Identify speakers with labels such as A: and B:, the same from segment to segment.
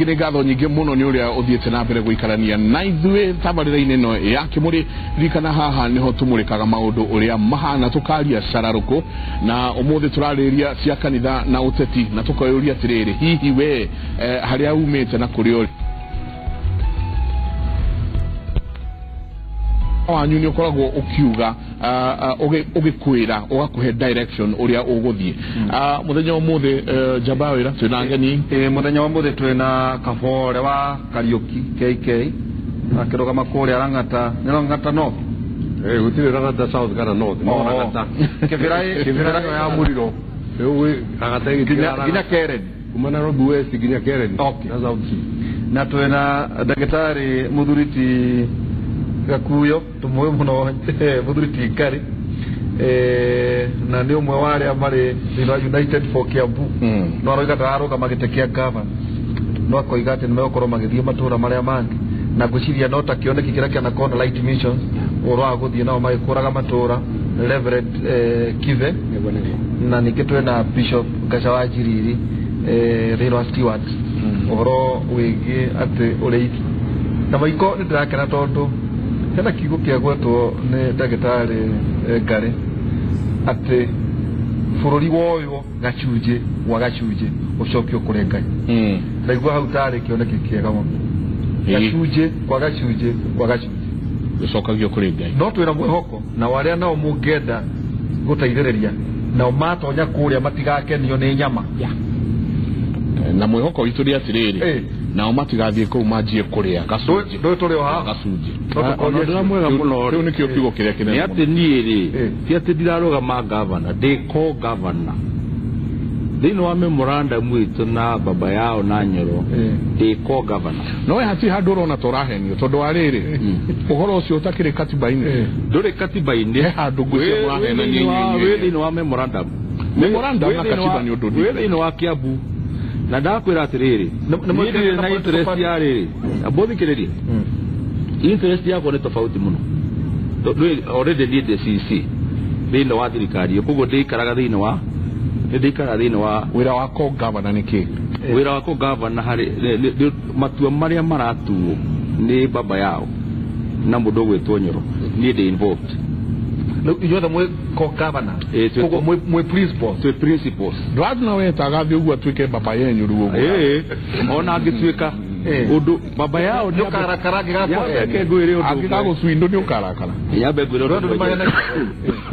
A: Rĩngĩ nĩ ngatho nyingĩ mũno nĩ ũrĩa ũthiĩte na mbere gũikarania na ithuĩ tabarĩra-inĩ ĩno ya Kĩmũrĩ. Ririkana haha nĩho tũmũrĩkaga maũndũ ũrĩa mahana, tũkaria cararũkũ, na ũmũthĩ tũrarĩrĩria cia kanitha na ũteti, na tũkoyũria atĩrĩrĩ, hihi we harĩa umĩte na kũrĩa ũrĩ wanyu nĩ ũkoragwo ũkiuga ũgĩkwĩra ũgakũhe direction ũrĩa ũgũthiĩ. Mũthenya ũmũthĩ njamba wĩra twĩna ngeni.
B: Mũthenya wa ũmũthĩ twĩna Kabore wa Kariuki KK akĩrũgama kũrĩa Lang'ata, nĩ Lang'ata North.
C: Gũtirĩ Lang'ata South kana North, no Lang'ata.
B: Kĩbĩra
C: ĩyo ya mũriro. Lang'ata ĩgĩtigara
B: nginya Karen.
C: Kuma Nairobi West nginya Karen.
B: Okay.
C: Na South C.
B: Na twĩna ndagĩtarĩ Mũthuriti Gakuyo, tũmũĩ mũno Mũthuriti Ngari, na nĩ ũmwe wa arĩa marĩ thĩinĩ wa United for Kiambu. No aroiga ndararũgama gĩtĩ kĩa gavana, no akoiga atĩ nĩmegũkorwo magĩthiĩ matũũra marĩa mangĩ, na ngwĩciria no ta kĩoneki kĩrĩa kĩanakorwo na Light Missions ũhoro wa gũthiĩ nao magĩkũraga matũũra, Reverend Kive, na ningĩ twĩna Bishop Gaca wa Njiriri thĩinĩ wa Stewart ũhoro wĩgiĩ atĩ ũrĩithi. Na Maiko nĩ ndĩrakena tondũ hena kiugo kĩagwetwo nĩ ndagĩtarĩ Ngari atĩ bũrũri woywo gacunjĩ gwa gacunjĩ ũcokio kũrĩ Ngai. Ndaigua hau tarĩ kĩoneki kĩega mũno, gacunjĩ kwa gacunjĩ kwa gacunjĩ
A: gũcokagio kũrĩ Ngai.
B: No twĩna mwĩhoko na arĩa nao mũngĩenda gũteithĩrĩria nao matonya kũrĩa matigakenio nĩ nyama.
A: Na mwĩhoko witũ nĩ atĩrĩrĩ, nao matigathiĩ kũu manjie kũrĩa gacunjĩ.
B: Ndũĩ tũrĩ o haha
A: gacunjĩ.
D: Ũndũ mwega mũno
A: kĩu nĩkĩo kiugo kĩrĩa kĩnene
D: nĩ atĩ niĩ rĩ, ti atĩ ndirarũgama gavana, ndĩ co-governor thĩinĩ wa memorandum itũ na baba yao na Nyoro, ndĩ co-governor.
A: No we hatirĩ handũ ũrona ta ũrahenio tondũ wa rĩrĩ, ũhoro ũcio ũtakĩrĩ katiba-inĩ.
D: Ndũrĩ katiba-inĩ.
A: He handũ ngwĩciria mũrahenania inyuĩ.
D: Wĩ thĩinĩ wa memorandum.
A: Memorandum na katiba nĩ ũndũ
D: wĩ thĩinĩ wa Kiambu. Na ndakwĩra atĩrĩrĩ, niĩ ndirĩ na interest ya rĩrĩ, mbũthikĩrĩrie, interest yakwa nĩ tofauti mũno. Already niĩ ndĩ CC thĩinĩ wa thirikari, koguo ndĩikaraga thĩinĩ wa nĩ ndĩikaraga thĩinĩ wa
A: wĩra wa co-governor nĩ kĩ?
D: Wĩra wa co-governor harĩ matua marĩa maratuo nĩ baba yao na mũndũ ũgwĩtwo Nyoro, niĩ ndĩ involved.
B: Inyuothe mwĩ co-governor, koguo mwĩ principals.
D: Twĩ principals.
A: Ndũrathiĩ wetaga thiĩ ũguo atuĩke baba yenyu rĩu ũguo.
D: Ona angĩtuĩka ũndũ baba yao
B: nĩ ũkarakara
D: angĩgakũhe ngwĩre ũndũ
A: angĩgagũcindũ nĩ ũkarakara.
D: Nyambe ngwĩre ũndũ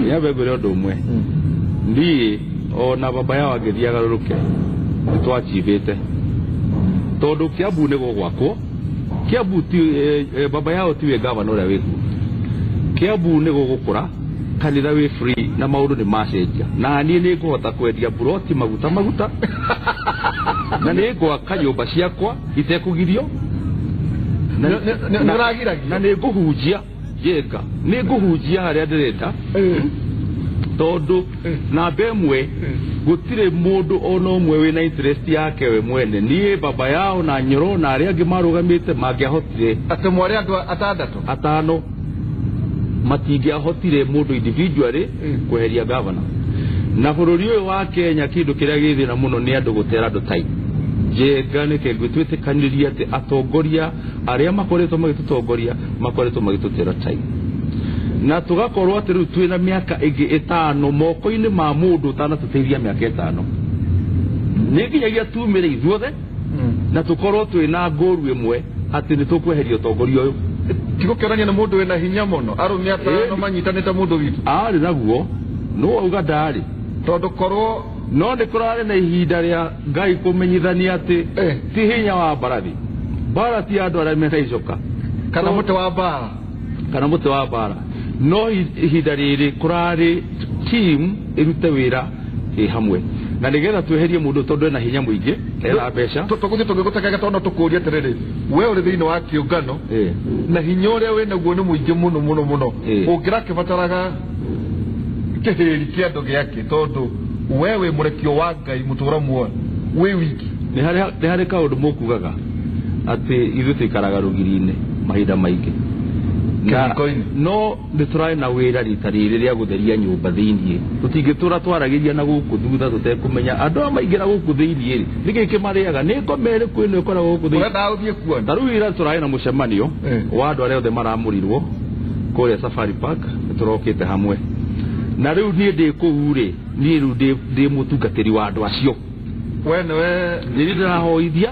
D: nyambe ngwĩre ũndũ ũmwe, niĩ ona baba yao angĩthiĩ agarũrũke nĩ twachivĩte tondũ Kiambu nĩ gũgwakwo. Kiambu ti baba yao tiwe gavana ũrĩa wĩkuo. Kiambu nĩ gũgũkũra, kanitha wĩ free na maũndũ nĩ macenjia, na niĩ nĩ ngũhota kwendia buroti maguta maguta, na nĩ ngwaka nyũmba ciakwa itekũgirio, na nĩ ngũhunjia Jenga, nĩ ngũhunjia harĩa ndĩrenda, tondũ namba ĩmwe gũtirĩ mũndũ ona ũmwe wĩna interest yake we mwene. Niĩ baba yao na Nyoro na arĩa angĩ marũgamĩte mangĩahotire
B: atĩ mwarĩ andũ atandatũ
D: atano, matingĩahotire mũndũ individually kweheria gavana. Na bũrũri ũyũ wa Kenya kĩndũ kĩrĩa gĩ thĩna mũno nĩ andũ gũtera andũ time. Jenga nĩke twĩtĩkanĩrie atĩ atongoria arĩa makoretwo magĩtũtongoria makoretwo magĩtũtera time, na tũgakorwo atĩ rĩu twĩna mĩaka ĩngĩ ĩtano moko-inĩ ma mũndũ ũtanatũteithia mĩaka ĩtano. Nĩ nginyagia tumĩre ithuothe na tũkorwo twĩna ngũru ĩmwe atĩ nĩ tũkweheria ũtongoria ũyũ.
B: Tigũkĩonania nĩ mũndũ wĩna hinya mũno, arũme atano manyitanĩte mũndũ witũ
D: arĩ naguo no auga ndarĩ,
B: tondũ korwo
D: no nĩ kũrarĩ na ihinda rĩa Ngai kũmenyithania atĩ ti hinya wa mbarathi, mbara ti andũ arĩa mena icoka
B: kana mũtĩ wa mbara,
D: kana mũtĩ wa mbara, no ihinda rĩrĩ kũrarĩ team ĩrute wĩra ĩ hamwe na nĩgetha tweherie mũndũ tondũ ena hinya mũingĩ, ena mbeca.
B: Tũgũthiĩ tũgĩgũtekaga tondũ tũkũria atĩrĩrĩ, we ũrĩ thĩinĩ wa kĩũngano na hinya ũrĩa wĩ naguo nĩ mũingĩ mũno mũno mũno, ũngĩrakĩbataraga kĩhĩri kĩa andũ gĩake tondũ we wĩ mũrekio wa Ngai mũtũra muoyo wĩ wiki.
D: Nĩ harĩ kaũndũ mũkugaga atĩ ithuĩ tũikaraga rũgiri-inĩ mahinda maingĩ. No nĩ tũrarĩ na wĩra rita rĩrĩ rĩa gũtheria nyũmba thĩiniĩ. Tũtingĩtũra twaragĩria na gũkũ thutha tũtekũmenya andũ aya maingĩra gũkũ thĩiniĩ rĩ nĩkĩ kĩmarĩaga, nĩ ngoma ĩrĩkũ ĩno ĩkoragwo gũkũ thĩiniĩ.
B: Ũrenda ũthiĩ kuona.
D: Ta rĩu ira tũrarĩ na mũcemanio wa andũ arĩa othe maramũrirwo kũrĩa Safari Park, nĩtũrokĩte hamwe. Na rĩu niĩ ndĩ kũu rĩ, niĩ rĩu ndĩ mũtungatĩri wa andũ acio.
B: We nĩwe
D: nĩ ndĩrahoithia,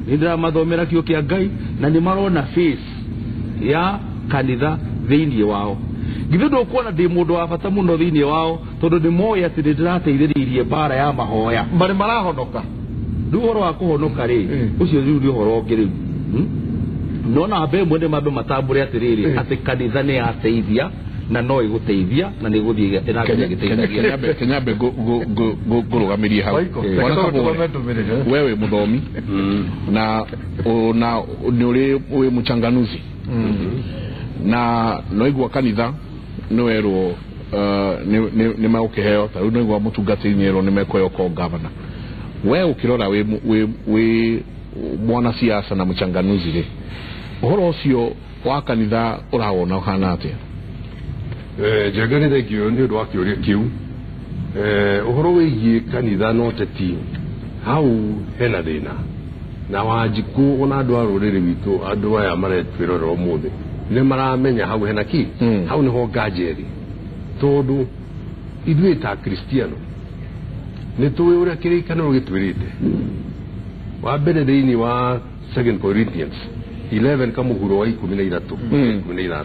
D: nĩ ndĩramathomera kiugo kĩa Ngai, na nĩ marona face ya kanitha thĩiniĩ wao. Githĩ ndũkuona ndĩ mũndũ wa bata mũno thĩiniĩ wao, tondũ nĩ moĩ atĩ nĩ ndĩrateithĩrĩirie mbara ya mahoya.
B: Marĩ marahonoka.
D: Rĩu ũhoro wa kũhonoka rĩ, ũcio rĩu nĩ ũhoro ũngĩ rĩu. No namba ĩmwe nĩ mambe matambũre atĩrĩrĩ, atĩ kanitha nĩ yateithia na no ĩgũteithia na nĩ ĩgũthiĩ ĩnambere ĩgĩteithagia.
A: Kenyambe ngũrũgamĩrie hau.
B: Bwana
A: Kabore, wewe wĩ mũthomi na nĩ ũrĩ wĩ mũchanganuzi na noigua kanitha nĩ werwo nĩ megũkĩheo, ta rĩu noigua mũtungatĩri nĩ erwo nĩ mekũheo ko gavana. We ũkĩrora wĩ mwanasiasa na mũchanganuzi rĩ, ũhoro ũcio wa kanitha ũrawona ũhana atĩa?
C: Njega nĩ thengio nĩ ũndũ wa kĩũria kĩu. Ũhoro wĩgiĩ kanitha na ũteti hau hena thĩna na Wanjikũ ona andũ a rũrĩrĩ witũ, andũ aya maretwĩrorera ũmũthĩ nĩ maramenya hau hena kĩ, hau nĩho nganja ĩrĩ, tondũ ithuĩ ta Kristiano nĩ tũĩ ũrĩa kĩrĩkanĩro gĩtwĩrĩte. Wa mbere thĩinĩ wa 2 Corinthians 11 kamũhuro wa 13 15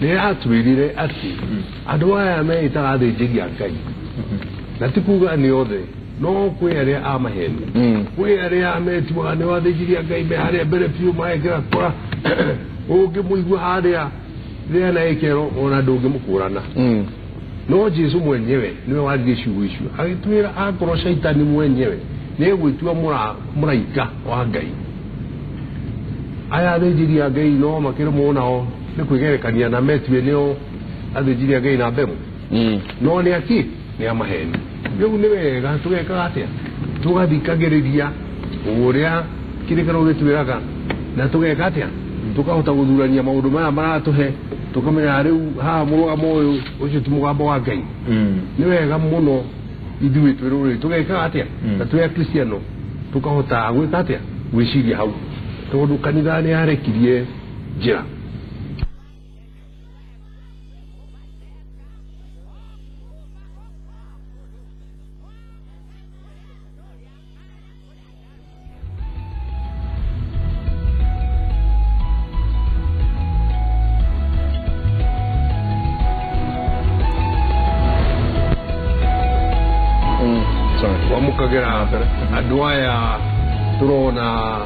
C: nĩ yatwĩrire atĩ andũ aya meĩtaga athĩnjĩri a Ngai, na ti kuga nĩ othe, no kwĩ arĩa a maheni, kwĩ arĩa metuaga nĩ athĩnjĩri a Ngai me harĩa mbere biũ marekĩra kora, ũngĩmũigua harĩa rĩrĩa na ĩkero ona ndũngĩmũkũrana. No Jesu mwenyewe nĩwe waririe ciugo icio agĩtwĩra akorwo caitani mwenyewe nĩ egwĩtua mũraika wa Ngai, aya athĩnjĩri a Ngai no makĩremwo nao nĩ kwĩgerekania na metue nĩo athĩnjĩri a Ngai na mbemũ, no nĩ akĩ nĩ a maheni. Rĩu nĩ wega tũgekaga atĩa? Tũgathikagĩrĩria ũrĩa kĩrĩkanĩro gĩtwĩraga na tũgeka atĩa? Tũkahota gũthurania maũndũ maya maratũhe, tũkamenya rĩu haha mũrũgamo ũyũ ũcio ti mũgambo wa Ngai. Nĩ wega mũno ithuĩ twĩ rũrĩrĩ tũgekaga atĩa? Na twĩ Akristiano tũkahota gwĩka atĩa? Gwĩciria hau, tondũ kanitha nĩ yarekirie njĩra. Wamũkagĩra andũ aya tũrona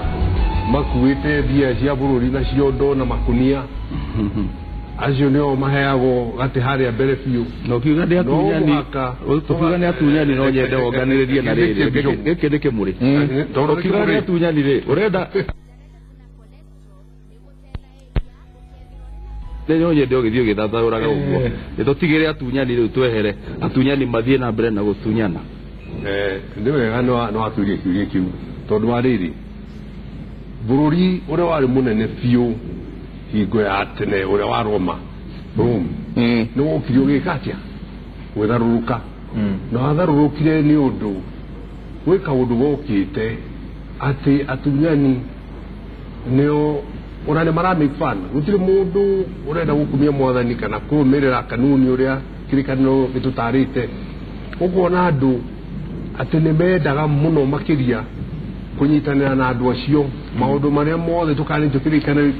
C: makuĩte mbia cia bũrũri na ciondo na makunia, acio nĩo maheagwo gatĩ harĩa mbere biũ.
D: Na ũkiuga nĩ atunyani, ũkiuga nĩ atunyani, no nyende wonganĩrĩrie na rĩrĩ gĩkĩ nĩ kĩmũrĩ. Ũkiuga nĩ atunyani rĩ, ũrenda no nyende ũgĩthiĩ ũgĩthathaũraga ũguo. Nĩ tũtigĩre atunyani rĩu, twehere atunyani mathiĩ na mbere na gũtunyana.
C: Nĩ wega nĩ waturia kĩũria kĩu, tondũ wa rĩrĩ bũrũri ũrĩa warĩ mũnene biũ hingo ya tene ũrĩa wa Roma, Rome, nĩ wokire ũgĩka atĩa? Gwĩtharũrũka. Na watharũrũkire nĩ ũndũ gwĩ kaũndũ gokĩte atĩ atunyani nĩo ona nĩ mara make fun. Gũtirĩ mũndũ ũrenda gũkumia mwathani kana kũrũmĩrĩra kanuni ũrĩa kĩrĩkanĩro gĩtũtarĩte. Ũkona andũ atĩ nĩ mendaga mũno makĩria kũnyitanĩra na andũ acio maũndũ marĩa mothe tũkanĩtio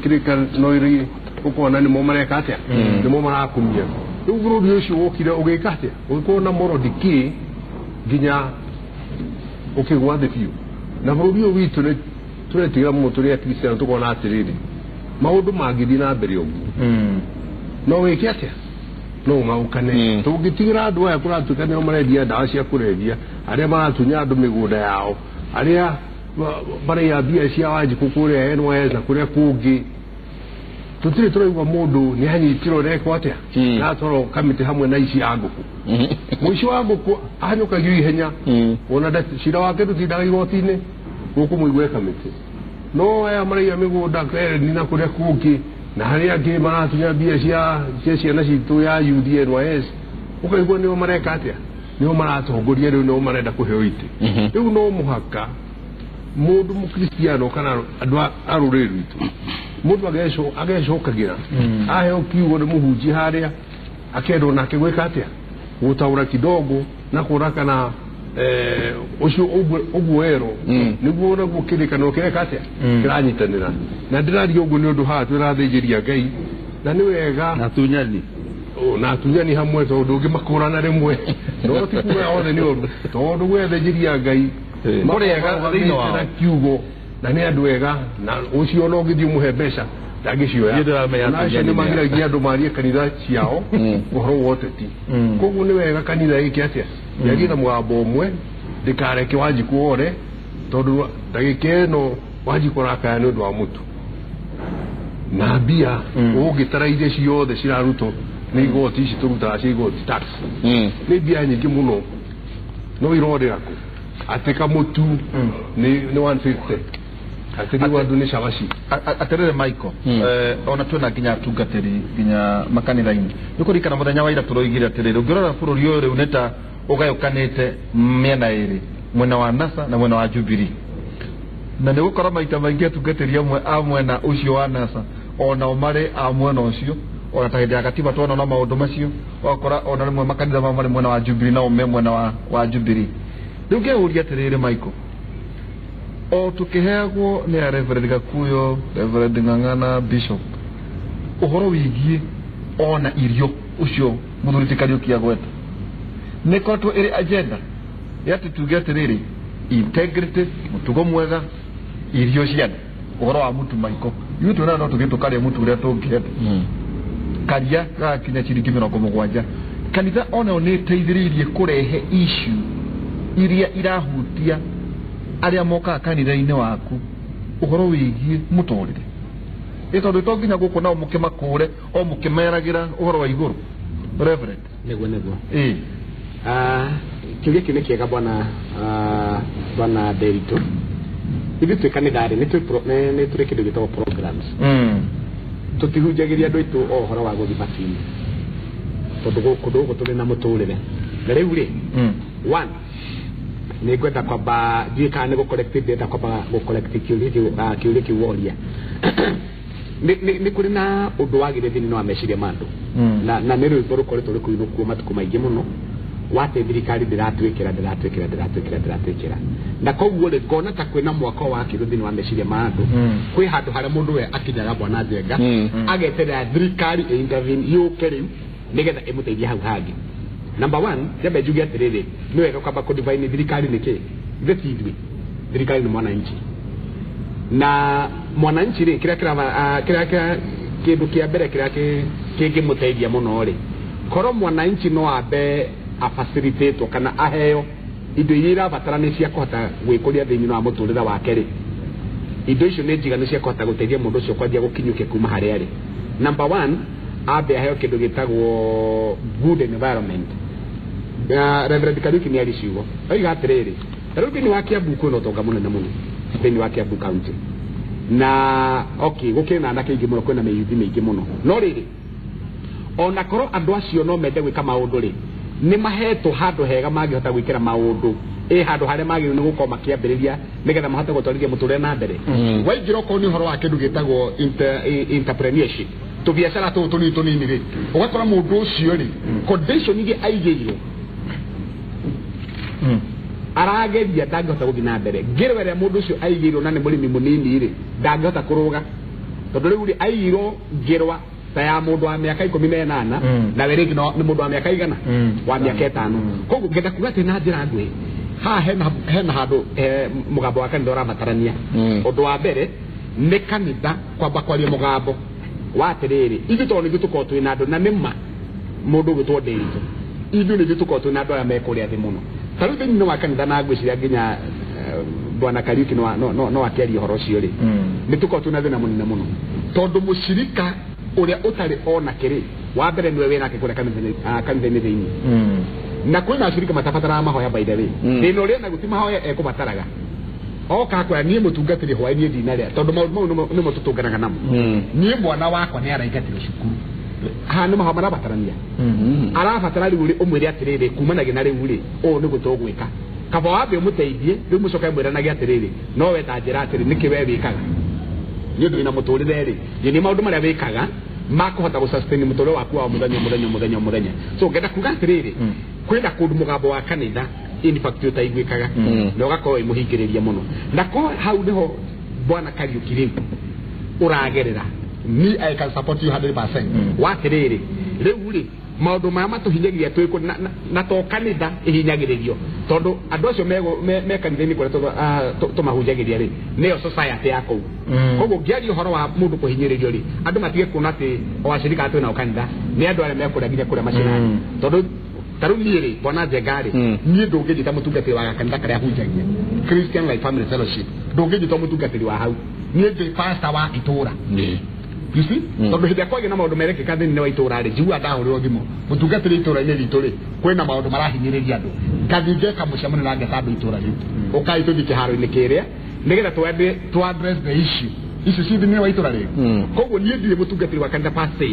C: kĩrĩkanĩro-inĩ, ũkona nĩmo mareka atĩa? Nĩmo marakumia. Rĩu bũrũri ũcio wokire ũgĩka atĩa? Ũgĩkorwo na moral decay nginya ũkĩgwa thĩ biũ. Na bũrũri ũyũ witũ nĩ tũretigĩra mũno tũrĩ Akristiano, tũkona atĩrĩrĩ maũndũ mangĩthiĩ na mbere ũguo no wĩke atĩa? No ũng'aũkane. Tũngĩtigĩra andũ aya kũratuĩka nĩo marendia ndawa cia kũrebia, arĩa maratunya andũ mĩgũnda yao, arĩa maraiya mbia cia Wanjikũ kũrĩa NYS na kũrĩa kũngĩ, tũtirĩ tũraigua mũndũ nĩ anyitirwo nekwo atĩa na atwarwo kamĩtĩ hamwe na ici a ngũkũ. Mũici wa ngũkũ ahanyũkagio ihenya, ona cira wake ndũtindaga igoti-inĩ, gũkũ mũigue kamĩtĩ. No aya maraiya mĩgũnda Kereni na kũrĩa kũngĩ Na harĩa angĩ maratunya mbia cia ciana citũ ya UDNYS, ũkaigua nĩo mareka atĩa, nĩo maratongoria rĩu, nĩo marenda kũheo itĩ. Rĩu no mũhaka mũndũ mũkristiano kana andũ a rũrĩrĩ rwitũ, mũndũ agecokagĩra aheo kiugo nĩ mũhunjia harĩa, akendwo nake gwĩka atĩa, gũtaũra kidogo na kuona kana ũcio ũguo erwo nĩguo naguo kĩrĩkanĩro kĩreka atĩa, kĩranyitanĩra. Na ndĩraria ũguo nĩ ũndũ haha twĩrathĩnjĩria Ngai, na nĩ wega
D: na atunyani,
C: na atunyani hamwe, tondũ ũngĩmakũrana rĩmwe no ti kuga othe nĩ ũru, tondũ gwethĩnjĩria Ngai
B: Mũrĩega thĩinĩ wao.
C: na kiugo, na nĩ andũ ega, na ũcio no ũngĩthiĩ ũmũhe mbeca ndangĩcioya.
D: Niĩ ndĩramenya
C: Na acio
D: atunyani
C: nĩ
D: nĩ
C: magiragia andũ marie kanitha ciao ũhoro wa ũteti. Koguo nĩ wega kanitha ĩke atĩa, yarie na mũgambo ũmwe, ndĩkareke Wanjikũ ore, tondũ ndagĩka ĩno Wanjikũ arakaya nĩ ũndũ wa mũtu na mbia ũngĩtara iria ciothe cirarutwo nĩ igoti ici tũrutaga cia igoti tax, nĩ mbia nyingĩ mũno, no irorĩra kũ atĩ kamũtu nĩ 150, atĩ rĩu andũ nĩ cabaci.
B: Atĩrĩrĩ Michael, ona twĩna nginya atungatĩri nginya makanitha-inĩ, nĩ kũririkana mũthenya wa ira tũroigire atĩrĩrĩ, ũngĩrora bũrũri ũyũ rĩu nĩ ta ũgayũkanĩte mĩena ĩrĩ, mwena wa NASA na mwena wa Jubilee, na nĩ gũkora maita maingĩ atungatĩri amwe a mwena ũcio wa NASA onao marĩ a mwena ũcio, ona ta hĩndĩ ya katiba tuona na maũndũ macio, ũgakora ona rĩmwe makanitha mao marĩ mwena wa Jubilee nao me mwena wa Jubilee. Rĩu ngĩũria atĩrĩrĩ Michael, o tũkĩheagwo nĩ a Reverend Gakuyo, Reverend Ng'ang'ana, Bishop, ũhoro wĩgiĩ ona irio ũcio mũthuri ti Kariũki agweta, nĩ ĩkoretwo ĩrĩ agenda ya atĩ tuge atĩrĩrĩ, integrity, mũtugo mwega, irio cia andũ, ũhoro wa mũtu Michael, ithuĩ twĩna no tũthiĩ tũkarĩa mũtu ũrĩa tũngĩenda, karia gagakinya ciringi 70. Kanitha onayo nĩ ĩteithĩrĩirie kũrehe issue iria irahutia arĩa mokaga kanitha-inĩ waku, ũhoro wĩgiĩ mũtũrĩre, ĩ tondũ to nginya gũkũ nao mũkĩmakũre o mũkĩmeragĩra ũhoro wa igũrũ, Reverend.
E: Nĩguo.
B: Ĩ
E: Kĩũria kĩu nĩ kĩega bwana, bwana Nderitu. Ithuĩ twĩ kanitha-rĩ, nĩ tũrĩ kĩndũ gĩtagwo programs. Tũtihunjagĩria andũ aitũ o ũhoro wa gũthiĩ matu-inĩ, tondũ gũkũ gũkũ tũrĩ na mũtũrĩre. Na rĩu rĩ, one, nĩ ngwenda kwamba ndiũĩ kana nĩ gũ-correct, ndĩrenda kwamba gũ-correct kĩũria kĩu, kĩũria kĩu woria. Nĩ kũrĩ na ũndũ wagĩrĩire thĩinĩ wa meciria ma andũ, na nĩ rwĩmbo rũkoretwo rũkĩinwo kuo matukũ maingĩ mũno, wa atĩ thirikari ndĩratwĩkĩra ndĩratwĩkĩra ndĩratwĩkĩra ndĩratwĩkĩra, na koguo rĩ, ngona ta kwĩna mwako wakirwo thĩinĩ wa meciria ma andũ, kwĩ handũ harĩa mũndũ we akinyaga, bwana Njenga, ageterera thirikari ĩ intervene yũke rĩu nĩgetha ĩmũteithie hau hangĩ. Number one, nyambe njuge atĩrĩrĩ, nĩ wega kwamba kũ-define thirikari nĩ kĩ. Ithuĩ ti ithuĩ, thirikari nĩ mwananchi, na mwananchi rĩ, kĩrĩa kĩrĩa kĩndũ kĩa mbere kĩrĩa kĩngĩmũteithia mũno rĩ, korwo mwananchi no ambe afacilitatwo kana aheo indo iria irabatara nĩ cia kũhota gwĩkũria thĩinĩ wa mũtũrĩre wake rĩ, indo icio nĩ njiganu cia kũhota gũteithia mũndũ ũcio kwanjia gũkinyũkia kuma harĩa arĩ. Number one, ambe aheo kĩndũ gĩtagwo good environment. Reverend Kariuki nĩ ari ciugo oiga atĩrĩrĩ, ta rĩu thĩinĩ wa Kiambu kwĩna ũtonga mũnene mũno thĩinĩ wa Kiambu County, na okay, gũkĩrĩ na anake aingĩ mũno, kwĩna mĩyuthi mĩingĩ mũno, no rĩrĩ, ona korwo andũ acio no mende gwĩka maũndũ rĩ, nĩ mahetwo handũ hega mangĩhota gwĩkĩra maũndũ ĩ handũ harĩa magĩrĩirwo nĩ gũkorwo makĩambĩrĩria nĩgetha mahote gũtwarithia mũtũrĩre na mbere. Waingĩra okorwo nĩ ũhoro wa kĩndũ gĩtagwo entrepreneurship, tũbiacara tũũ tũnini tũnini rĩ, ũgakora mũndũ ũcio rĩ, condition iria aigĩirwo arageria ndangĩhota gũthiĩ na mbere. Ngĩrwo ĩrĩa mũndũ ũcio aigĩirwo na nĩ mũrĩmi mũnini rĩ, ndangĩhota kũrũga, tondũ rĩu rĩ, aigĩirwo ngĩrwa ta ya mũndũ wa mĩaka 18, nawe rĩngĩ nĩ mũndũ wa mĩaka igana, wa mĩaka 5. Koguo ngenda kuga atĩ na njĩra nguhĩ, haha hena handũ mũgambo wa kanitha ũrabatarania. Ũndũ wa mbere nĩ kanitha kwamba kwaria mũgambo wa atĩrĩrĩ, ithuĩ tondũ nĩithuĩ tũkoragwo twĩna andũ, na nĩ ma mũndũ ũgwĩtwo Ndĩritũ, ithuĩ nĩithuĩ tũkoragwo twĩna andũ arĩa me kũrĩa thĩ mũno. Ta rĩu thĩinĩ wa kanitha, na ngwĩciria nginya bwana Kariuki no akĩaria ũhoro ũcio rĩ, nĩ tũkoragwo twĩna thĩna mũnene mũno, tondũ mũcirika ũrĩa ũtarĩ ona kĩrĩ wa mbere nĩwe wĩnake kũrĩa kanitha-inĩ thĩinĩ, na kwĩna acirika matabataraga mahoya. By the way, thĩna ũrĩa naguo ti mahoya ekũbataraga. Oka kwa niĩ mũtungatĩri hwaĩ-inĩ ndinarĩa tondũ maũndũ mau nĩmo tũtũnganaga namo. Niĩ mwana wakwa nĩ araingatirwo cukuru. Haha nĩ maho marabatarania. Arabatara rĩu rĩ ũmwĩre atĩrĩrĩ kumanagia na rĩu rĩ ũũ nĩguo tũgwĩka. Kaba wambe ũmũteithie rĩu mũcoke mwĩranage atĩrĩrĩ no we ta njĩra atĩrĩ nĩkĩ we wĩkaga. Nĩ ũndũ wĩna mũtũrĩre rĩ nĩ maũndũ marĩa wĩkaga makũhota gũ sustain mũtũrĩre waku wa mũthenya mũthenya mũthenya mũthenya. So ngenda kuga atĩrĩrĩ kwĩna kũndũ mũgambo wa kanitha in fact ũtaiguĩkaga na ũgakorwo ĩmũhingĩrĩria mũno. Na ko hau nĩho bwana Kariuki rĩu ũragerera. Me I can support you 100%. Watĩrĩrĩ rĩu rĩ maũndũ maya matũhinyagĩria twĩkũ na to kanitha ĩhinyagĩrĩrio tondũ andũ acio me kanitha-inĩ kũrĩa tũmahunjagĩria rĩ nĩyo society ya kũu. Koguo ngĩaria ũhoro wa mũndũ kũhinyĩrĩrio rĩ andũ matige kuona atĩ o acirika twĩ nao kanitha nĩ andũ arĩa mekũrĩa nginya kũrĩa macinani tondũ ta rĩu niĩ rĩ bwana Njenga rĩ niĩ ndũngĩnjĩta mũtungatĩri wa kanitha karĩa hunjagia Christian Life Family Fellowship ndũngĩnjĩta mũtungatĩri wa hau niĩ ndĩ pastor wa itũra. You see? Tondũ hĩndĩ ĩrĩa kwagĩa na maũndũ merekĩka thĩinĩ wa itũra rĩ njiguaga ndahũrĩrwo thimũ mũtungatĩri itũra-inĩ ritũ rĩ kwĩna maũndũ marahinyĩrĩria andũ ngathiĩ ngeka mũcemanio na ngeta andũ itũra rĩu ũkai tũthiĩ kĩharo-inĩ kĩrĩa nĩgetha tũ address the issue icio ci thĩinĩ wa itũra rĩu. Koguo niĩ ndirĩ mũtungatĩri wa kanitha per se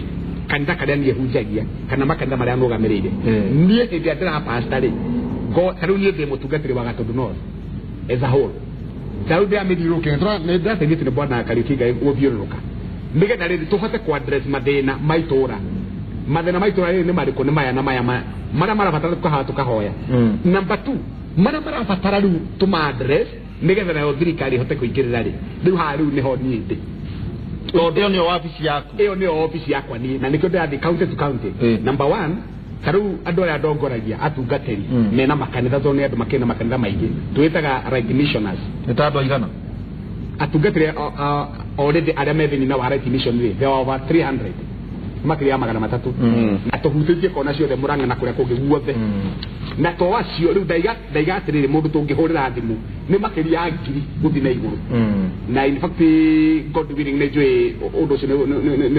E: kanitha karĩa niĩ hunjagia kana makanitha marĩa nũgamĩrĩire. Niĩ hĩndĩ ĩrĩa ndĩra pastor rĩ ta rĩu niĩ ndĩ mũtungatĩri wa Gatundu North as a whole. Ta rĩu ndĩramĩthiũrũrũkĩte nĩ ndĩrateithĩtie nĩ bwana Kariuki Ngai gũthiũrũrũka nĩgetha rĩrĩ tũhote kũ address mathĩna ma itũra. Mathĩna ma itũra rĩrĩ nĩ marĩkũ? Nĩ maya na maya marĩa marabatara tũkahaha tũkahoya. Number 2 marĩa marabatara rĩu tũma address nĩgetha nayo thirikari ĩhote kũingĩrĩra rĩ rĩu haha rĩu nĩho niĩ ndĩ.
B: Ĩyo nĩyo wabici yaku.
E: Ĩyo nĩyo wabici yakwa niĩ na nĩkĩo ndĩrathiĩ county to county. Number 1 ta rĩu andũ arĩa ndongoragia atungatĩri mena makanitha tondũ nĩ andũ makĩrĩ na makanitha maingĩ twĩtaga right missioners.
B: Nĩ ta andũ aigana?
E: Atungatĩri already arĩa me thĩinĩ wa right mission rĩ they are over 300 makĩria ya 300 na tũhutĩtie kona ciothe Murang'a na kũrĩa kũngĩ guothe. Na to acio rĩu ndaiga atĩrĩrĩ mũndũ tũngĩhũrĩra thimũ nĩ makĩria ya 1000 gũthiĩ na igũrũ. Na in fact God willing nĩ njũĩ ũndũ ũcio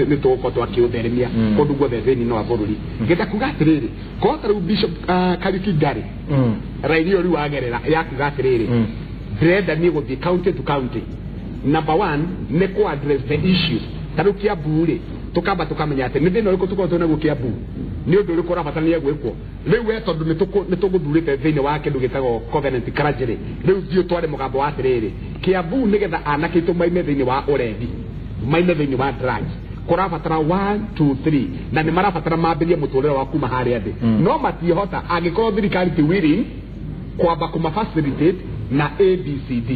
E: nĩ tũgũkorwo twakĩũtheremia kũndũ guothe thĩinĩ wa bũrũri. Ngenda kuga atĩrĩrĩ korwo ta rĩu Bishop Kariuki Ngari raini ĩyo rĩu agerera ya kuga atĩrĩrĩ ndĩrenda niĩ gũthiĩ county to county. Number 1 nĩ kũ address the issues. Ta rĩu Kiambu rĩ tũkamba tũkamenya atĩ nĩ thĩna ũrĩkũ tũkorwo twĩ naguo Kiambu nĩ ũndũ ũrĩkũ ũrabatarania gwĩkwo rĩu we tondũ nĩ tũgũthurĩte thĩinĩ wa kĩndũ gĩtagwo covenant clergy rĩu thiĩ ũtware mũgambo wa atĩrĩrĩ Kiambu nĩgetha anake aitũ maime thĩinĩ wa ũrevi maime thĩinĩ wa drugs kũrabatara 1 2 3 na nĩ marabatara mambĩrie mũtũrĩre wa kuma harĩa thĩ no matiĩhota angĩkorwo thirikari ti willing kwamba kũma facilitate na ABCD.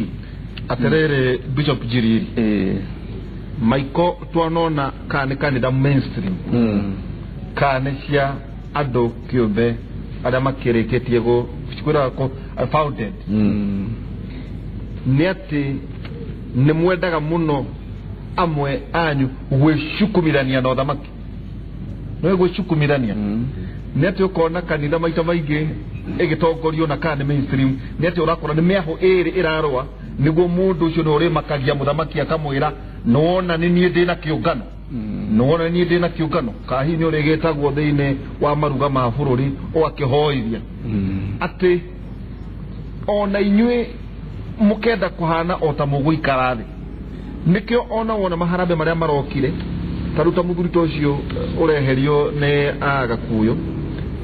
B: Atĩrĩrĩ Bishop Njiriri Maiko twanona kana nĩ kanitha mainstream kana nĩ cia andũ kĩũmbe arĩa makĩrĩkĩtie kwĩra founded nĩ atĩ nĩ mwendaga mũno amwe anyu gwĩcukumithania na ũthamaki. Nĩ gwĩcukumithania nĩ atĩ ũkona kanitha maita maingĩ ĩgĩtongorio na kana nĩ mainstream nĩ atĩ ũrakora nĩ mĩahũ ĩrĩ ĩrarũa nĩguo mũndũ ũcio nĩ ũrĩmakagia mũthamaki akamwĩra nĩwona nĩ niĩ ndĩna kĩũngano nĩwona nĩ niĩ ndĩna kĩũngano kana hihi nĩ ũrĩgĩtagwo thĩinĩ wa maruga ma bũrũri ũgakĩhoithia atĩ ona inyuĩ mũkenda kũhana o ta mũgũikara thĩ. Nĩkĩo ona wona maharambe marĩa marokire ta rĩu ta mũthuri ta ũcio ũreherio nĩ Agakuyu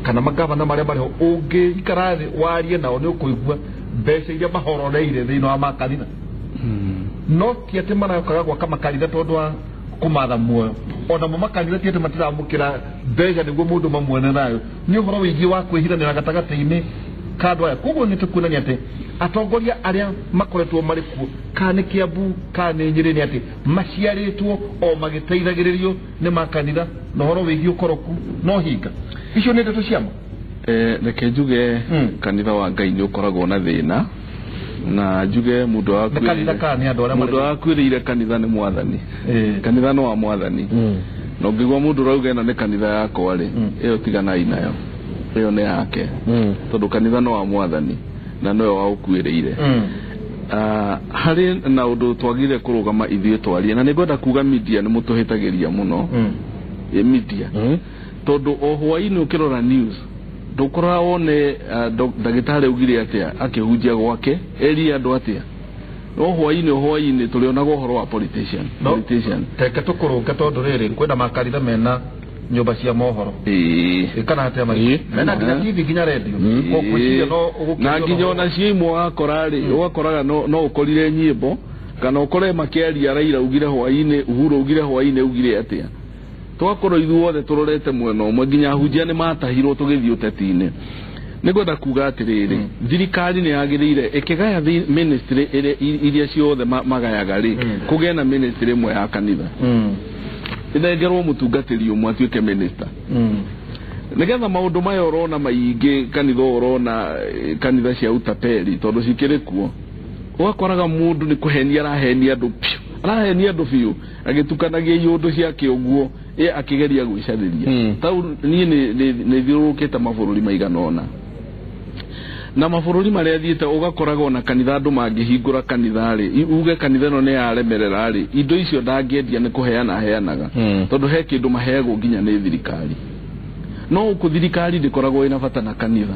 B: kana magavana marĩa marĩho ũngĩikara thĩ warie nao nĩ ũkũigua mbeca iria mahororeire thĩinĩ wa makanitha. No ti atĩ marokaga gwaka makanitha tondũ wa kũmatha muoyo onamo makanitha ti atĩ matiramũkĩra mbeca nĩguo mũndũ mamuone nayo nĩ ũhoro wĩgiĩ wa kwĩhiranĩra gatagatĩ-inĩ ka andũ aya. Koguo nĩ tũkuonania atĩ atongoria arĩa makoretwo marĩ kuo kana nĩ Kiambu kana nĩ Nyĩrĩ nĩ atĩ maciarĩtwo o magĩteithagĩrĩrio nĩ makanitha na ũhoro wĩgiĩ ũkoroku no hinga. Icio nĩ ndeto cia ma.
D: Reke njuge kanitha wa Ngai nĩ ũkoragwo na thĩna na njuge mũndũ wakuĩrĩire kanitha nĩ mwathani. Kanitha nĩ wa mwathani na ũngĩigua mũndũ ũrauga ĩno nĩ kanitha yakwa rĩ ĩyo tiganai nayo ĩyo nĩ yake tondũ kanitha nĩ wa mwathani na nĩwe waũkuĩrĩire. Harĩ na ũndũ twagire kũrũgama ithuĩ twarie na nĩ ngwenda kuga media nĩ mũtũhĩtagĩria mũno media tondũ o hwaĩ-inĩ ũkĩrora news ndũkora wone ndagĩtarĩ augire atĩa akĩhunjia gwake erie andũ atĩa
F: No hwainĩ tũrĩonaga ũhoro wa politician. Politician.
B: Teke tũkũrũnge tondũ rĩrĩ kwĩna makanitha mena nyũmba cia mohoro. Kana atia mai. Mena nginya TV nginya radio. Kokuciria no
F: na nginya ona cio imwe wakora rĩ ũgakoraga no ũkorire nyĩmbo kana ũkore makĩaria Raila ugire hwainĩ Uhuru ugire hwainĩ ugire atĩa. Twakorwo ithuothe tũrorete mwena ũmwe nginya ahunjia nĩ matahirwo tũgĩthiĩ ũteti-inĩ. Nĩngwenda kuga atĩrĩrĩ thirikari nĩ yagĩrĩire ĩkĩgaya ministry iria ciothe magayaga rĩ kũgĩe na ministry ĩmwe ya kanitha. Ĩnengerwo mũtungatĩri ũmwe atuĩke minister. Nĩgetha maũndũ maya ũrona maingĩ kanitha ũrona kanitha cia utapeli tondũ cikĩrĩ kuo. Ũgakoraga mũndũ nĩ kũhenia arahenia andũ biũ. Arahenia andũ biũ agĩtukanagia iũndũ ciake ũguo akĩgeria gwĩcarĩria. Tau niĩ nĩ thiũrũrũkĩte mabũrũri maigana ũna. Na mabũrũri marĩa thiĩte ũgakoraga ona kanitha andũ mangĩhingũra kanitha rĩ uge kanitha ĩno nĩ yaremerera rĩ indo icio ndangĩendia nĩ kũheana aheanaga tondũ he kĩndũ maheagwo nginya nĩ thirikari. No gũkũ thirikari ndĩkoragwo ĩna bata na kanitha.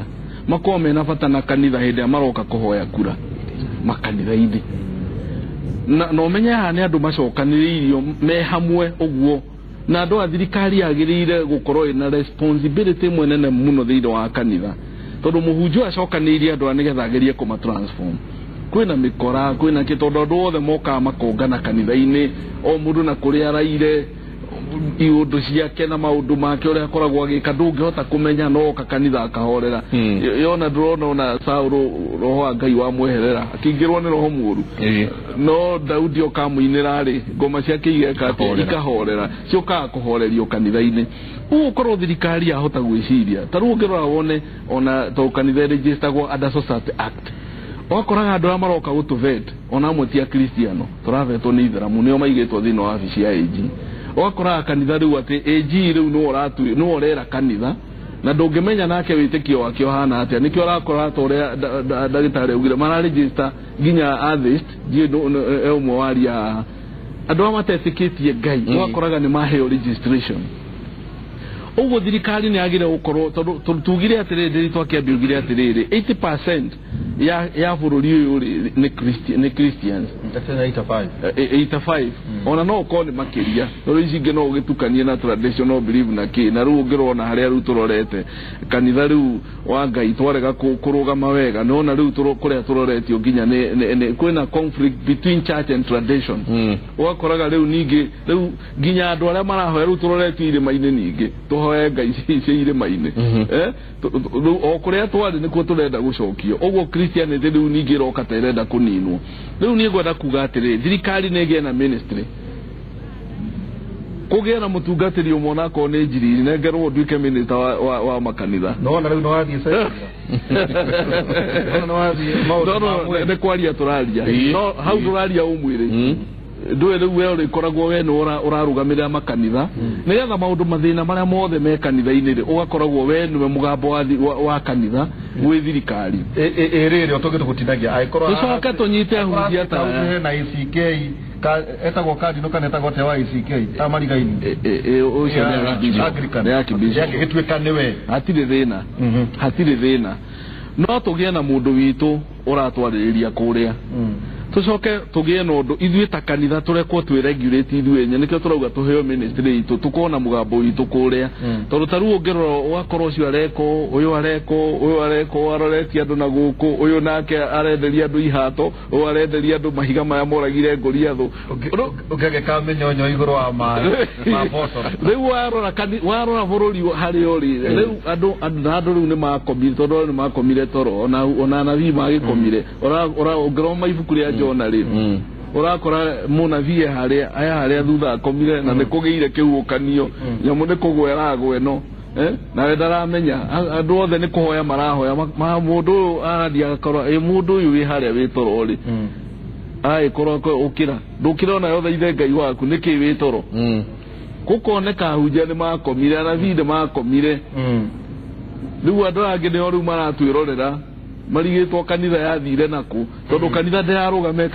F: Makoragwo mena bata na kanitha hĩndĩ ĩrĩa maroka kũhoya kura makanitha-inĩ. Na ũmenye haha nĩ andũ macokanĩrĩirio me hamwe ũguo na andũ a thirikari yagĩrĩire gũkorwo ĩna responsibility ĩmwe nene mũno thĩinĩ wa kanitha. Tondũ mũhunjia acokanĩirie andũ aya nĩgetha agerie kũma transform. Kwĩna mĩkora kwĩna kĩ tondũ andũ othe mokaga makongana kanitha-inĩ o mũndũ na kũrĩa araire iũndũ ciake na maũndũ make ũrĩa akoragwo agĩka ndũngĩhota kũmenya no oka kanitha akahorera. Yona ndũrona ona Saũlũ roho wa Ngai wamweherera akĩingĩrwo nĩ roho mũũru. No Daudi okamũinĩra rĩ ngoma ciake igeka atĩa ikahorera ciũkaga kũhorerio kanitha-inĩ. Ũguo ũkorwo thirikari yahota gwĩciria ta rĩu ũngĩrora wone ona tondũ kanitha ĩrĩnjĩstagwo under Society Act. Ũgakoraga andũ arĩa maroka gũtũvet ona amwe ti akristiano tũravetwo nĩ ithĩramu nĩo maigĩtwo thĩinĩ wa wabici ya AG. Ũgakoraga kanitha rĩu atĩ AG rĩu nĩwe ũrera kanitha na ndũngĩmenya nake wĩtĩkio wake ũhana atĩa. Nĩkĩo ũrakora ta ũrĩa ndagĩtarĩ augire mararegister nginya atheist ndiũĩ ũmwe waria haha andũ arĩa matetĩkĩtie Ngai ũgakoraga nĩ maheo registration. Ũguo thirikari nĩ yagĩrĩire gũkorwo tondũ tugire atĩrĩrĩ twakĩambia ugire atĩrĩrĩ 80% ya bũrũri ũyũ rĩ nĩ Christians. 85 ona no ũkorwo nĩ makĩria tondũ ici ingĩ no ũgĩtukanie na traditional belief na kĩ na rĩu ũngĩrona harĩa rĩu tũrorete kanitha rĩu wa Ngai twarega kũrũgama wega nĩwona rĩu kũrĩa tũroretio nginya nĩ kwĩna conflict between church and tradition. Ũgakoraga rĩu ningĩ rĩu nginya andũ arĩa marahoya rĩu tũroretio irĩma-inĩ ningĩ tũhoe Ngai cia irĩma-inĩ. O kũrĩa twarĩ nĩkuo tũrenda gũcokio. Ũguo Christianity rĩu ningĩ ĩroka ta ĩrenda kũninwo. Rĩu niĩ ngwenda kuga atĩrĩrĩ thirikari nĩ ĩgĩe na ministry kũgĩe na mũtungatĩri ũmwe onakorwo nĩ njiriri nengerwo nduĩke minister wa makanitha.
B: Nona rĩu nĩwathiĩ
F: nĩ kwaria tũraria no hau tũraria ũmwĩrĩ ndũĩ rĩu we ũrĩkoragwo we nĩwe ũrarũgamĩrĩra makanitha nĩgetha maũndũ mathĩna marĩa mothe me kanitha-inĩ rĩ ũgakoragwo we nĩwe mũgambo wa kanitha gwĩ thirikari.
B: Ĩrĩrĩ o tũgĩtũgũtinagia angĩkorwo
F: tũcoke tũnyite ahunjia ta
B: hena ACK etagwo kardinal kana etagwo te wa ACK amarigaini
F: ũcio nĩ archbishop
B: ĩtuĩka nĩwe
F: hatirĩ thĩna hatirĩ thĩna no tũgĩe na mũndũ witũ ũratwarĩrĩria kũrĩa. Tũcoke tũgĩe na ũndũ ithuĩ ta kanitha tũrekwo twĩ regulate ithuĩ enye nĩkĩo tũrauga tũheo ministry itũ tũkorwo na mũgambo witũ kũrĩa tondũ ta rĩu ũngĩrora ũgakorwo ũcio areko ũyũ areko ũyũ areko aroretie andũ na gũkũ ũyũ nake arenderia andũ ihato ũyũ arenderia andũ mahiga maya moragire Goliathũ
B: ũngĩgeka mĩnyonyo igũrũ wa maĩ ma mboco.
F: Rĩu warora bũrũri harĩa ũrĩ rĩu andũ na andũ rĩu nĩmakomire tondũ nĩ makomire toro ona anabii magĩkomire ũngĩrora ibuku rĩa Jona rĩ ũrakora mũnabii harĩa aya harĩa thutha akomire na nĩ kũgĩire kĩhuhũkanio nyamũ nĩ kũgwa ĩragwa ĩno nawe ndaramenya andũ othe nĩ kũhoya marahoya mũndũ ũyũ arathiĩ agakorwo ĩ mũndũ ũyũ wĩ harĩa wĩ toro rĩ agĩkorwo ũkĩra ndũkĩra ona yothe Ngai waku nĩkĩ wĩ toro gũkoneka ahunjia nĩ makomire anabii nĩ makomire rĩu andũ angĩ nĩo rĩu maratwĩrorera marigĩtwo kanitha yathire nakũ tondũ kanitha ndĩrarũgame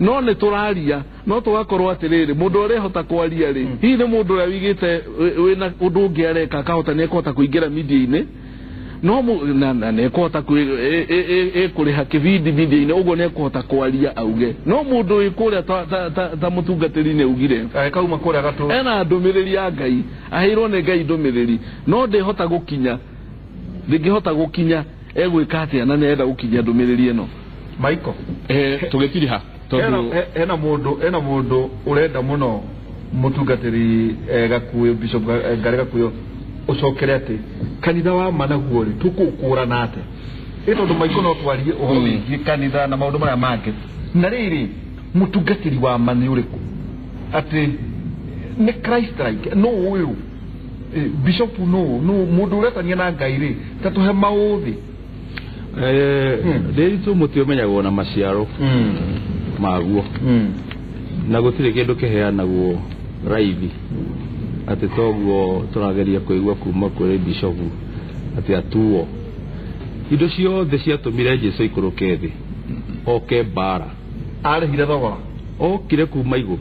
F: no nĩ tũraria no tũgakorwo atĩrĩrĩ mũndũ ũrĩa ũrehota kwaria rĩ hihi nĩ mũndũ ũrĩa wĩigĩte wĩna ũndũ ũngĩ areka akahota nĩ ekũhota kũingĩra media-inĩ No na nĩekũhota kũrĩha kĩbindi media-inĩ ũguo nĩekũhota kwaria auge. No mũndũ wĩ kũrĩa ta mũtungatĩri nĩ augire
B: kauma kũrĩa gatũ
F: ena ndũmĩrĩri ya Ngai, aheirwo nĩ Ngai ndũmĩrĩri, no ndĩhota gũkinya, ndĩngĩhota gũkinya, egwĩka atĩa na nĩarenda gũkinyia ndũmĩrĩri ĩno?
B: Michael,
A: tũgĩtiriha tondũ
B: hena mũndũ ũrenda mũno mũtungatĩri Gakuyo, Bishop Ngare Gakuyo, ũcokere atĩ kanitha wa ma naguo rĩ tũkũũkũrana atĩa? Ĩ tondũ Michael no twarie ũhoro wĩgiĩ kanitha na maũndũ marĩa mangĩ, na rĩrĩ mũtungatĩri wa ma nĩ ũrĩkũ? Atĩ nĩ Christ like no ũyũ bishop no mũndũ ũretania na Ngai rĩ ta tũhe maũthĩ.
D: Ndĩritũ mũtĩ ũmenyagwo na maciaro maguo, na gũtirĩ kĩndũ kĩheanagwo raithi atĩ toguo tũrageria kũigua kuma kũrĩ bishopu atĩ atuo. Indo ciothe ciatũmire Jesũ ikũrũke thĩ oke mbara,
B: arĩhire thogora,
D: okire kuma igũrũ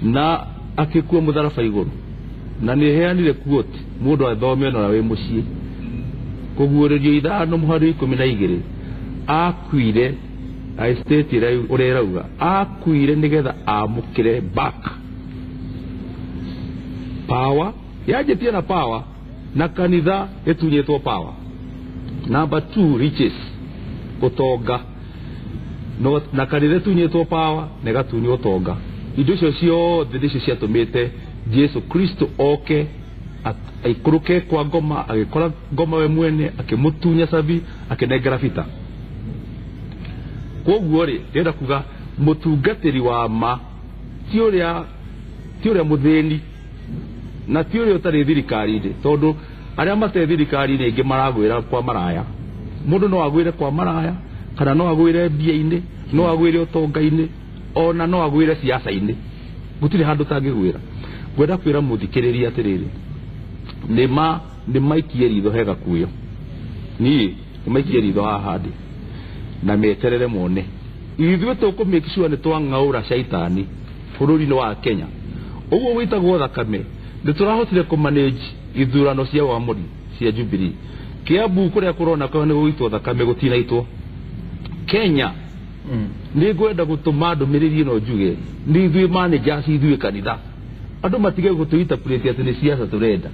D: na akĩkua mũtharaba igũrũ, na nĩheanire quote mũndũ athome ona wĩ mũciĩ, kũguũrĩrio 5:12 akuire, I state ũrĩa ĩrauga akuire nĩgetha amũkĩre back power, yanjĩtie na power na kanitha ĩtunyĩtwo power. Number 2, riches, ũtonga, no na kanitha ĩtunyĩtwo power na ĩgatunywo ũtonga. Indo icio ciothe nĩcio ciatũmĩte Jesu Kristo oke aikũrũke kwa ngoma, agĩkora ngoma we mwene, akĩmũtunya cabi, akĩnengera bita. Koguo rĩ ndĩrenda kuga mũtungatĩri wa ma ti ũrĩa mũthĩni na ti ũrĩa ũtarĩ thirikari-inĩ, tondũ arĩa matarĩ thirikari-inĩ aingĩ maragwĩra kwa maraya. Mũndũ no agwĩre kwa maraya, kana no agwĩre mbia-inĩ, no agwĩre ũtonga-inĩ, ona no agwĩre siasa-inĩ, gũtirĩ handũ tangĩgwĩra. Ngwenda kwĩra mũthikĩrĩria atĩrĩrĩ, nĩ maikie ritho he Gakuyo, niĩ nĩ maikie ritho haha ndĩ na meterere mone. Ithuĩ tũkũ make sure nĩ twang'aũra caitani bũrũri-inĩ wa Kenya. Ũguo wĩtagwo thakame nĩ tũrahotire kũmanage ithurano cia wamũri cia Jubilee. Kiambu kũrĩa kũrona kwa nĩ gũitwo thakame gũtinaitwo. Kenya nĩ ngwenda gũtũma ndũmĩrĩri ĩno njuge nĩ ithuĩ managers, ithuĩ kanitha, andũ matige gũtũita plate atĩ nĩ siasa tũrenda.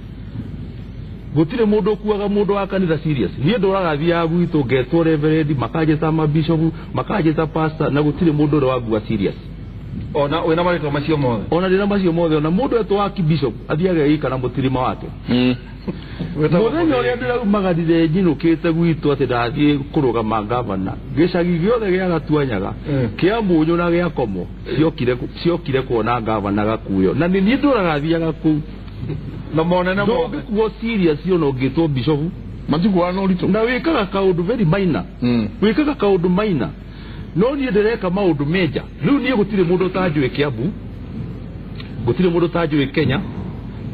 D: Gũtirĩ mũndũ ũkuaga mũndũ wa kanitha serious. Niĩ ndũraga thiaga gwitũ ngetwo reverend, makanjĩta mabishop, makanjĩta pastor, na gũtirĩ mũndũ ũrĩa wangua serious.
B: Ona wĩna marĩtwa macio mothe,
D: ona ndĩna macio mothe, ona mũndũ etwo archbishop athiaga ika na mũtirima wake. Mũthenya ũrĩa ndĩraumagarire nyinũkĩte gwitũ atĩ ndathiĩ kũrũgama gavana, gĩcagi gĩothe gĩa Gatuanyaga kĩa Mũnyũ na gĩa Komo ciokire kuona gavana Gakuyo, na nĩ niĩ ndũraga thiaga kũu
B: na monene mothe.
D: Ndũngĩkuo serious ona ũngĩtwo bishop,
A: matikuaga na ũritũ,
D: na wĩkaga kaũndũ very minor, wĩkaga kaũndũ minor, no niĩ ndĩreka maũndũ major. Rĩu niĩ gũtirĩ mũndũ ũtanjũĩ Kiambu, gũtirĩ mũndũ ũtanjũĩ Kenya,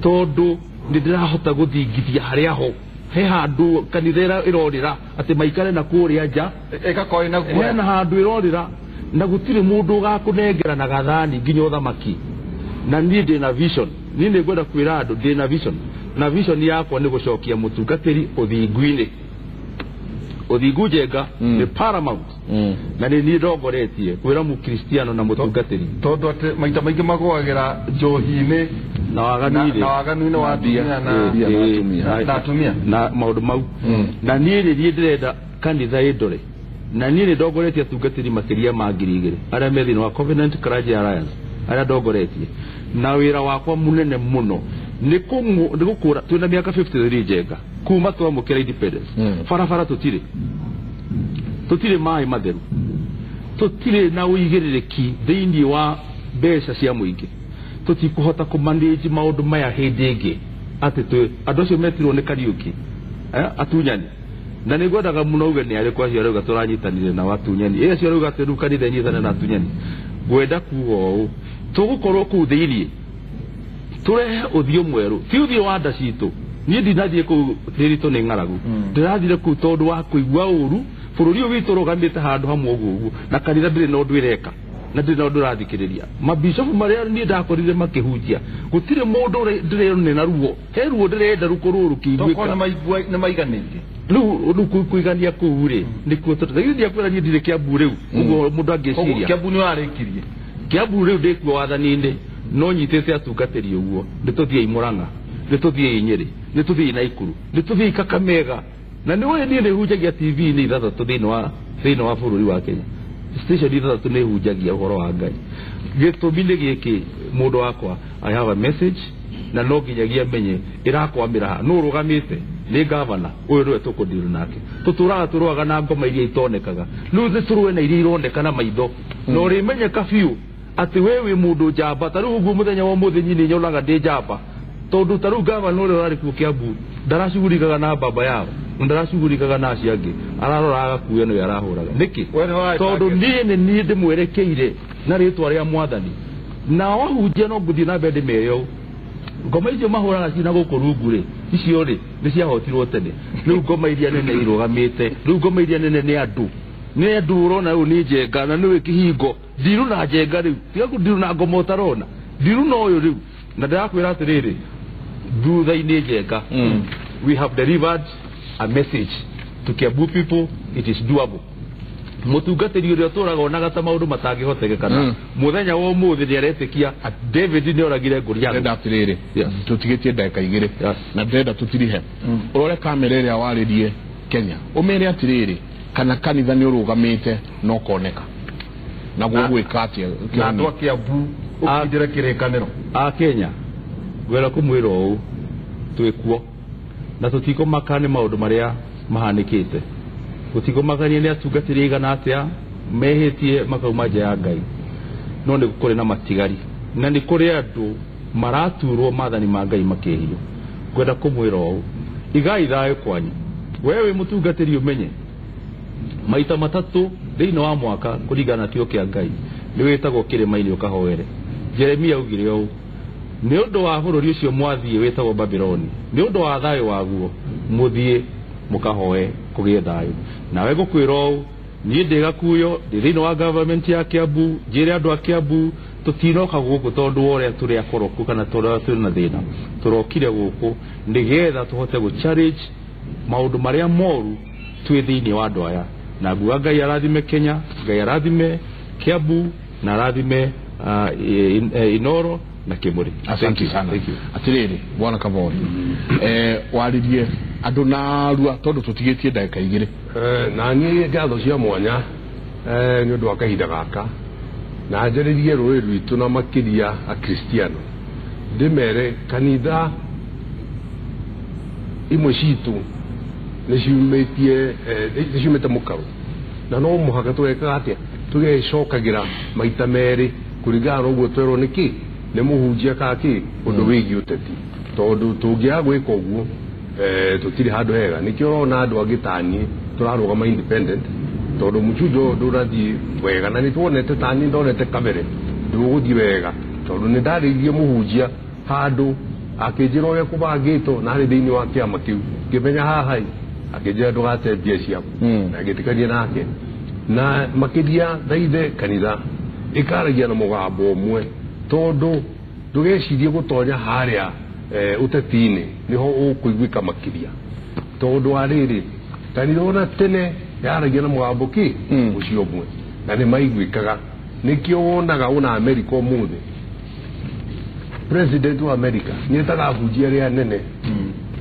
D: tondũ nĩ ndĩrahota gũthingithia harĩa ho he handũ kanitha ĩrorĩra atĩ maikare na kũrĩa nja,
B: ĩgakorwo ĩna guoya,
D: hena handũ ĩrorĩra, na gũtirĩ mũndũ ũgakũnengera na gathani nginya ũthamaki. Na niĩ ndĩna vision, niĩ nĩ ngwenda kwĩra andũ ndĩna vision, na vision yakwa nĩ gũcokia mũtungatĩri ũthingu-inĩ. Ũthingu njenga nĩ paramount, na nĩ niĩ ndongoretie kwĩra mũkristiano na mũtungatĩri,
B: tondũ atĩ maita maingĩ magũagĩra njohi-inĩ
D: na waganu-inĩ,
B: na waganu-inĩ wa atumia na atumia
D: na maũndũ mau. Na niĩ rĩ niĩ ndĩrenda kanitha ĩndore, na niĩ nĩ ndongoretie atungatĩri makĩria ma 2,000 arĩa me thĩinĩ wa Covenant Clergy Alliance, arĩa ndongoretie, na wĩra wakwa mũnene mũno nĩ gũkũra. Twĩna mĩaka 53 njenga kuma twamũkĩra independence, barabara tũtirĩ maĩ matheru, tũtirĩ na ũigĩrĩrĩki thĩinĩ wa mbeca cia mũingĩ, tũtikũhota kũmanage maũndũ maya hĩndĩ ĩngĩ atĩ twĩ andũ acio metirwo nĩ Kariũki atunyani, na nĩ ngwendaga mũno uge nĩ arĩkũ acio arauga tũranyitanire nao atunyani, ĩ acio arauga atĩ rĩu kanitha ĩnyitane na atunyani. Ngwenda kuga ũũ, tũgũkorwo kũu thĩiniĩ tũrehe ũthiũ mwerũ, ti ũthiũ wa nda citũ. Niĩ ndinathiĩ kũu thĩritũ nĩ ng'aragu, ndĩrathire kũu tondũ wa kũigua ũru bũrũri ũyũ witũ ũrũgamĩte handũ hamwe ũguo ũguo, na kanitha ndĩrĩ na ũndũ ĩreka. Na ndĩ na ũndũ ũrathikĩrĩria mabishofu marĩa niĩ ndakorire makĩhunjia gũtirĩ mũndũ ndĩrona na ruo he ruo ndĩrenda rũkorwo rũkĩiguĩka
B: nĩ maiganĩte
D: rĩu kũigania kũu rĩ nĩkuo tũtagithia kwĩra niĩ ndirĩ Kiambu rĩu ũguo mũndũ angĩciria
B: Kiambu nĩ warĩkirie
D: Kiambu rĩu ndĩkuo wathani-inĩ no nyitĩte atungatĩri ũguo nĩtũthiĩi Murang'a nĩtũthiĩi Nyĩrĩ nĩtũthiĩi Naikuru nĩtũthiĩi Kakamega na nĩ niĩ nĩhunjagia TV-inĩ ithathatũ thĩinĩ wa bũrũri wa Kenya station ithathatũ nĩhunjagia ũhoro wa Ngai gĩtũmi nĩ gĩkĩ mũndũ wakwa I have a message na no nginyagia menye ĩrakwamĩra ha nũ ũrũgamĩte nĩ gavana ũyũ nĩwe tũkũndiru nake tũtũraga tũrũaga na ngoma iria itonekaga rĩu nĩ tũrũe na iria ironeka na maitho na ũrĩmenyeka biũ atĩ we wĩ mũndũ njamba ta rĩu ũguo mũthenya wa ũmũthĩ niĩ nyonaga ndĩ njamba tondũ ta rĩu gavana ũrĩa ũrarĩ kuo Kiambu ndaracugurikaga na baba yao ndaracugurikaga na acio angĩ ararora agakuo nĩwe arahũraga nĩkĩ tondũ niĩ nĩ niĩ ndĩmwerekeire na rĩtwa rĩa mwathani nao ahunjia no ngũthiĩ na mbere ndĩmere ũũ ngoma icio mahũraga cina gũkũ rungu rĩ icio rĩ nĩ ciahotirwo tene rĩu ngoma iria nene irũgamĩte rĩu ngoma iria nene nĩ andũ ũrona rĩu nĩ Njenga na nĩwe kĩhingo ndiru na Njenga rĩu tiga ndiru na ngoma ũtarona ndiru na ũyũ rĩu na ndĩrakwĩra atĩrĩrĩ thutha-inĩ Njenga we have delivered a message to Kiambu people it is doable mutungatĩri ũrĩa ũtũraga onaga ta maũndũ matangĩhotekekana mũthenya wa ũmũthĩ nĩaretĩkia David nĩoragire Goliath
A: ndĩrenda atĩrĩrĩ tũtigĩtie ndagĩka igĩrĩ na ndĩrenda tũtirihe ũrore kamera ĩrĩa warĩrie Kenya ũmere atĩrĩrĩ kana kanitha nĩ ũrũgamĩte na ũkoneka na gũgwĩka atĩa
B: na andũ a Kiambu ũkindĩre kĩrĩkanĩro
D: a Kenya ngwenda kũmwĩra ũũ twĩkuo na tũtikũmaka nĩ maũndũ marĩa mahanĩkĩte gũtikũmakania nĩ atungatĩri aigana atĩa mehĩtie makauma nja ya Ngai no nĩ kũrĩ na matigari na nĩ kũrĩ andũ maraturwo maathani ma Ngai makĩhio ngwenda kũmwĩra ũũ igai thayũ kwanyu we wĩ mũtungatĩri ũmenye maita matatũ thĩinĩ wa mwaka kũringana na kiugo kĩa Ngai nĩ wĩtagwo kĩrĩma-inĩ ũkahoere Jeremia augire ũũ nĩ ũndũ wa bũrũri ũcio mwathiĩ wĩtagwo Babironi nĩ ũndũ wa thayũ waguo mũthiĩ mũkahoe kũgĩe thayũ nawe ngũkwĩra ũũ niĩ ndĩ Gakuyo ndĩ thĩinĩ wa government ya Kiambu njĩre andũ a Kiambu tũtinoka gũkũ tondũ wa ũrĩa tũrĩ akoroku kana tondũ twĩ na thĩna tũrokire gũkũ nĩgetha tũhote gũ challenge maũndũ marĩa moru twĩ thĩinĩ wa andũ aya na nguga Ngai arathime Kenya Ngai arathime Kiambu na arathime Inoro na Kimuri.
A: Asante sana. Atiriri bwana Kavori waririe andũ narua tondũ tũtigĩtie ndagĩka igĩrĩ
C: na niĩ ngatho cia mwanya nĩ ũndũ wa kahinda gaka na njarĩrie rũrĩrĩ rwitũ na makĩria akristiano ndĩmere kanitha imwe citũ nĩ ciumĩte mũkaro na no mũhaka tũgekaga atĩa tũgecokagĩra maita merĩ kũringana na ũguo twerwo nĩkĩ nĩ mũhunjia kana kĩ ũndũ wĩgiĩ ũteti tondũ tũngĩaga gwĩka ũguo tũtirĩ handũ hega nĩkĩo ũrona andũ angĩ taniĩ tũrarũgama independent tondũ mũcunjo ũyũ ndũrathiĩ wega na nĩtuonete taniĩ ndonete kabere ndũgũthiĩ wega tondũ nĩndarĩirie mũhunjia handũ akĩnjĩra ũrĩa kũbangĩtwo na arĩ thĩinĩ wa kĩama kĩu ngĩmenya haha akĩnjĩra ndũgate mbia ciaku na ngĩtĩkania nake na makĩria thaithe kanitha ĩkaragia na mũgambo ũmwe tondũ ndũgecirie gũtonya harĩa ũteti-inĩ nĩho ũkũiguĩka makĩria tondũ wa rĩrĩ kanitha ona tene yaragia na mũgambo kĩ ũcio ũmwe na nĩ maiguĩkaga nĩkĩo wonaga ona Amerika ũmũthĩ president wa America nĩ etaga ahunjia arĩa anene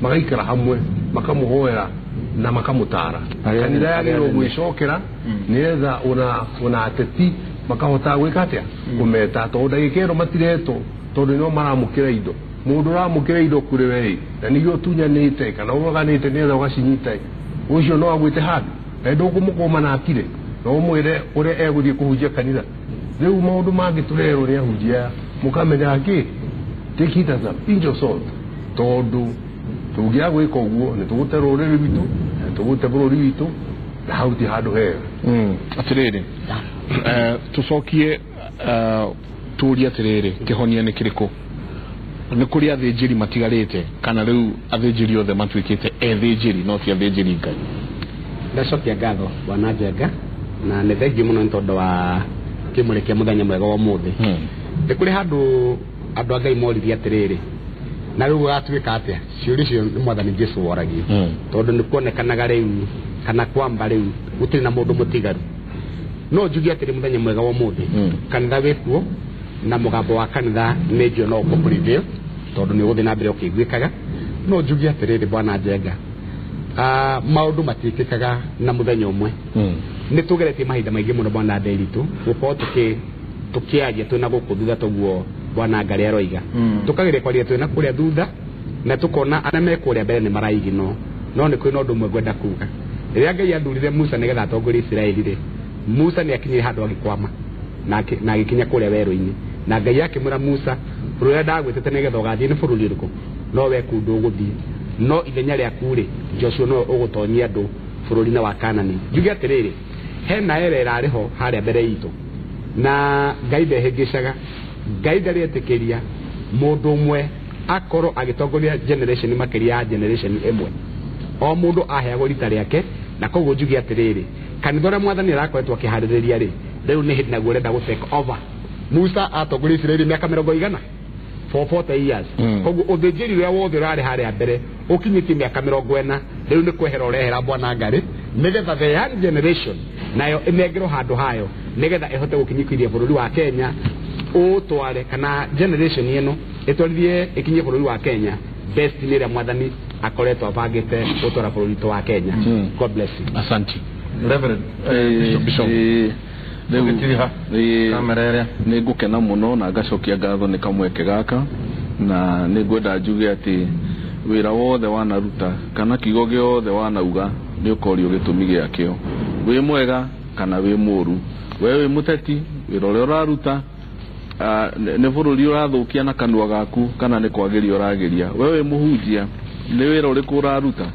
C: magaikara hamwe makamũhoera na makamũtara kanitha yagĩrĩirwo gwĩcokera nĩgetha ona ateti makahota gwĩka atĩa kũmeta tondũ ndagĩka ĩno matiretwo tondũ nĩo maramũkĩra indo mũndũ ũramũkĩra indo kũrĩ we na nĩguo ũtunyanĩte kana ũroganĩte nĩgetha ũgacinyita ũcio no agwĩte handũ na ndũkũmũkũma na akire no ũmwĩre ũrĩa egũthiĩ kũhunjia kanitha rĩu maũndũ mangĩ tũrerwo nĩ ahunjia aya mũkamenya kĩ take it as a pinch of salt tondũ tũngĩaga gwĩka ũguo nĩ tũgũte rũrĩrĩ rwitũ na tũgũte bũrũri witũ na hau ti handũ hega
A: atĩrĩrĩ tũcokie tũrie atĩrĩrĩ kĩhonia nĩ kĩrĩkũ nĩ kũrĩ athĩnjĩri matigarĩte kana rĩu athĩnjĩri othe matuĩkĩte ethĩnjĩri no ti athĩnjĩri Ngai
E: ndacokia ngatho bwana Njenga na nĩ thengiũ mũno nĩ tondũ wa Kĩmũrĩ kĩa mũthenya mwega wa ũmũthĩ. Nĩ kũrĩ handũ andũ a Ngai moririe atĩrĩrĩ, na rĩu gũgatuĩka atĩa? Ciũria icio nĩ Mwathani Jesũ woragia, tondũ nĩ kuonekanaga rĩu kana kwamba rĩu gũtirĩ na mũndũ mũtigaru. No njuge atĩrĩ mũthenya mwega wa ũmũthĩ, kanitha wĩkuo na mũgambo wa kanitha nĩ njũĩ no ũkũ prevail tondũ nĩ ũgũthiĩ na mbere ũkĩiguĩkaga. No njuge atĩrĩrĩ bwana Njenga, maũndũ matiĩkĩkaga na mũthenya ũmwe. Nĩ tũgeretie mahinda maingĩ mũno bwana Nderitu gũkorwo tũkĩaria twĩna gũkũ thutha toguo bwana Ngarĩ aroiga, tũkageria kwaria twĩna kũrĩa thutha na tũkona arĩa me kũrĩa mbere nĩ maraiginwo. No nĩ kwĩna ũndũ ũmwe ngwenda kuga. Rĩrĩa Ngai athurire Musa nĩgetha atongorie Isiraeli rĩ, Musa nĩ akinyire handũ agĩkwama na agĩkinya kũrĩa werũ-inĩ, na Ngai akĩmwĩra Musa, bũrũri ũrĩa ndagwĩtĩte nĩgetha ũgathiĩ nĩ bũrũri ũrĩkũ? No we kũu ndũgũthiĩ, no ithenya rĩaku rĩ, Joshua nowe ũgũtonyia andũ bũrũri-inĩ wa Kanani. Njuge atĩrĩrĩ, hena era ĩrarĩ ho harĩa mbere itũ, na Ngai ndehĩngĩcaga, Ngai ndarĩ etĩkĩria mũndũ ũmwe akorwo agĩtongoria generation makĩria ya generation ĩmwe. O mũndũ aheagwo rita rĩake, na koguo njuge atĩrĩrĩ, kanitha ũrĩa Mwathani arakoretwo akĩharĩrĩria rĩ, rĩu nĩ hĩndĩ naguo ũrenda gũ take over. Musa atongoria Isiraeli mĩaka 100 for 40 years. Koguo ũthĩnjĩri ũrĩa wothe ũrarĩ harĩa mbere ũkinyĩtie mĩaka 40, rĩu nĩ kwehera ũrehera bwana Ngarĩ nĩgetha the young generation nayo ĩnengerwo handũ hayo nĩgetha ĩhote gũkinyĩkĩria bũrũri wa Kenya ũtware, kana generation ĩno ĩtwarithie ĩkinyie bũrũri wa Kenya best nĩ ĩrĩa Mwathani akoretwo abangĩte gũtwara bũrũri witũ wa Kenya. God bless you.
A: Asante.
B: Reverend
A: Bishop.
B: Kamera ĩrĩa
F: nĩ ngũkena mũno na ngacokia ngatho nĩ kamweke gaka, na nĩ ngwenda njuge atĩ wĩra wothe wanaruta kana kiugo gĩothe wanauga nĩ ũkorio gĩtũmi gĩakĩo, wĩ mwega kana wĩ mũru, we wĩ mũteti, wĩra ũrĩa ũraruta nĩ bũrũri ũrathũkia na kanua gaku kana nĩ kwagĩria ũragĩria, we wĩ mũhunjia nĩ wĩra ũrĩkũ ũraruta,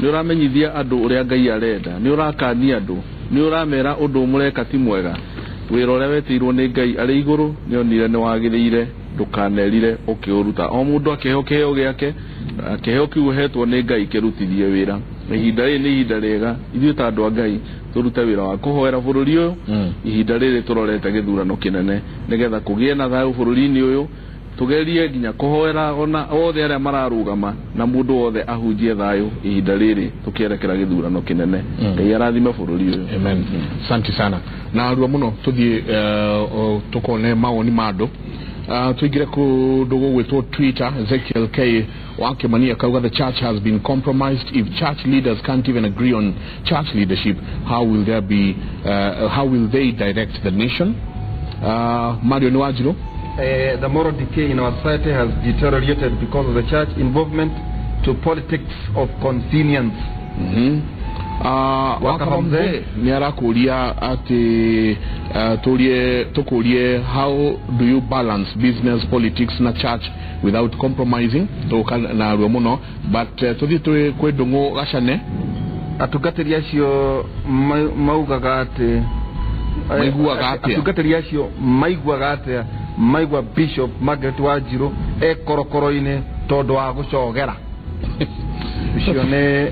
F: nĩ ũramenyithia andũ ũrĩa Ngai arenda, nĩ ũrakania andũ, nĩ ũramera ũndũ mũreka ti mwega. Wĩra ũrĩa wetĩirwo nĩ Ngai arĩ igũrũ nĩ onire nĩ wagĩrĩire, ndũkanerire ũkĩũruta. O mũndũ akĩheo kĩheo gĩake, kĩheo kĩu ũhetwo nĩ Ngai kĩrutithie wĩra. Ihinda rĩrĩ nĩ ihinda rĩega ithuĩ ta andũ a Ngai tũrute wĩra wa kũhoera bũrũri ũyũ. Ihinda rĩrĩ tũrorete gĩthurano kĩnene nĩgetha kũgĩe na thayũ bũrũri-inĩ ũyũ, tugerie nginya kũhoera ona othe arĩa mararũgama na mũndũ wothe ahunjie thayũ ihinda rĩrĩ tũkĩerekera gĩthurano kĩnene. Ngai arathime bũrũri ũyũ.
A: Amen. Asante sana. Na rua mũno tũthiĩ tukone mawoni ma andũ. Tuingire kũndũ gũgwĩtwo Twitter. Ezekiel K Wakimani akauga the church has been compromised. If church leaders can't even agree on church leadership, how will there be how will they direct the nation? Mario Nwajiro.
B: The moral decay in our society has deteriorated because of the church involvement to politics of convenience.
A: Wakamze ni arakuria ati turie tukurie, how do you balance business, politics na church without compromising? Tuka na ruo muno, but tuthi twi kwi Ndung'u Gacane.
B: Atungatĩri acio maugaga ati
A: maiguaga atia,
B: atungatĩri acio maiguaga atia maigua Bishop Margaret Wanjiru e korokoro-inĩ tondũ wa gũcogera. Ũcio nĩ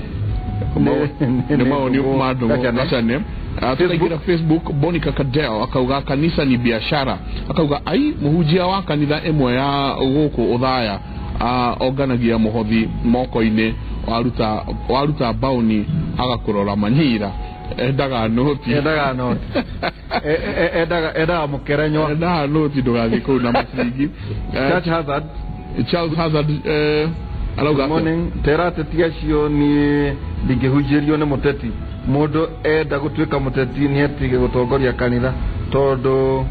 A: maoni ma Ndung'u Gacane. Tũraingĩra Facebook. Bonica Kadel akauga kanitha ni biashara, akauga ai mũhunjia wa kanitha ĩmwe ya gũkũ Othaya onganagia mũhothi moko-inĩ, waruta baoni agakũrora manyira, endaga noti,
B: endaga noti, endaga mũkerenywa,
A: endaga noti, ndũgathiĩ kũu na mũcingi.
B: Church Hazard,
A: Charles Hazard arauga
B: morning tera ateti acio ni ndingĩhunjĩrio nĩ mũteti. Mũndũ enda gũtuĩka mũteti nĩ atige gũtongoria kanitha tondũ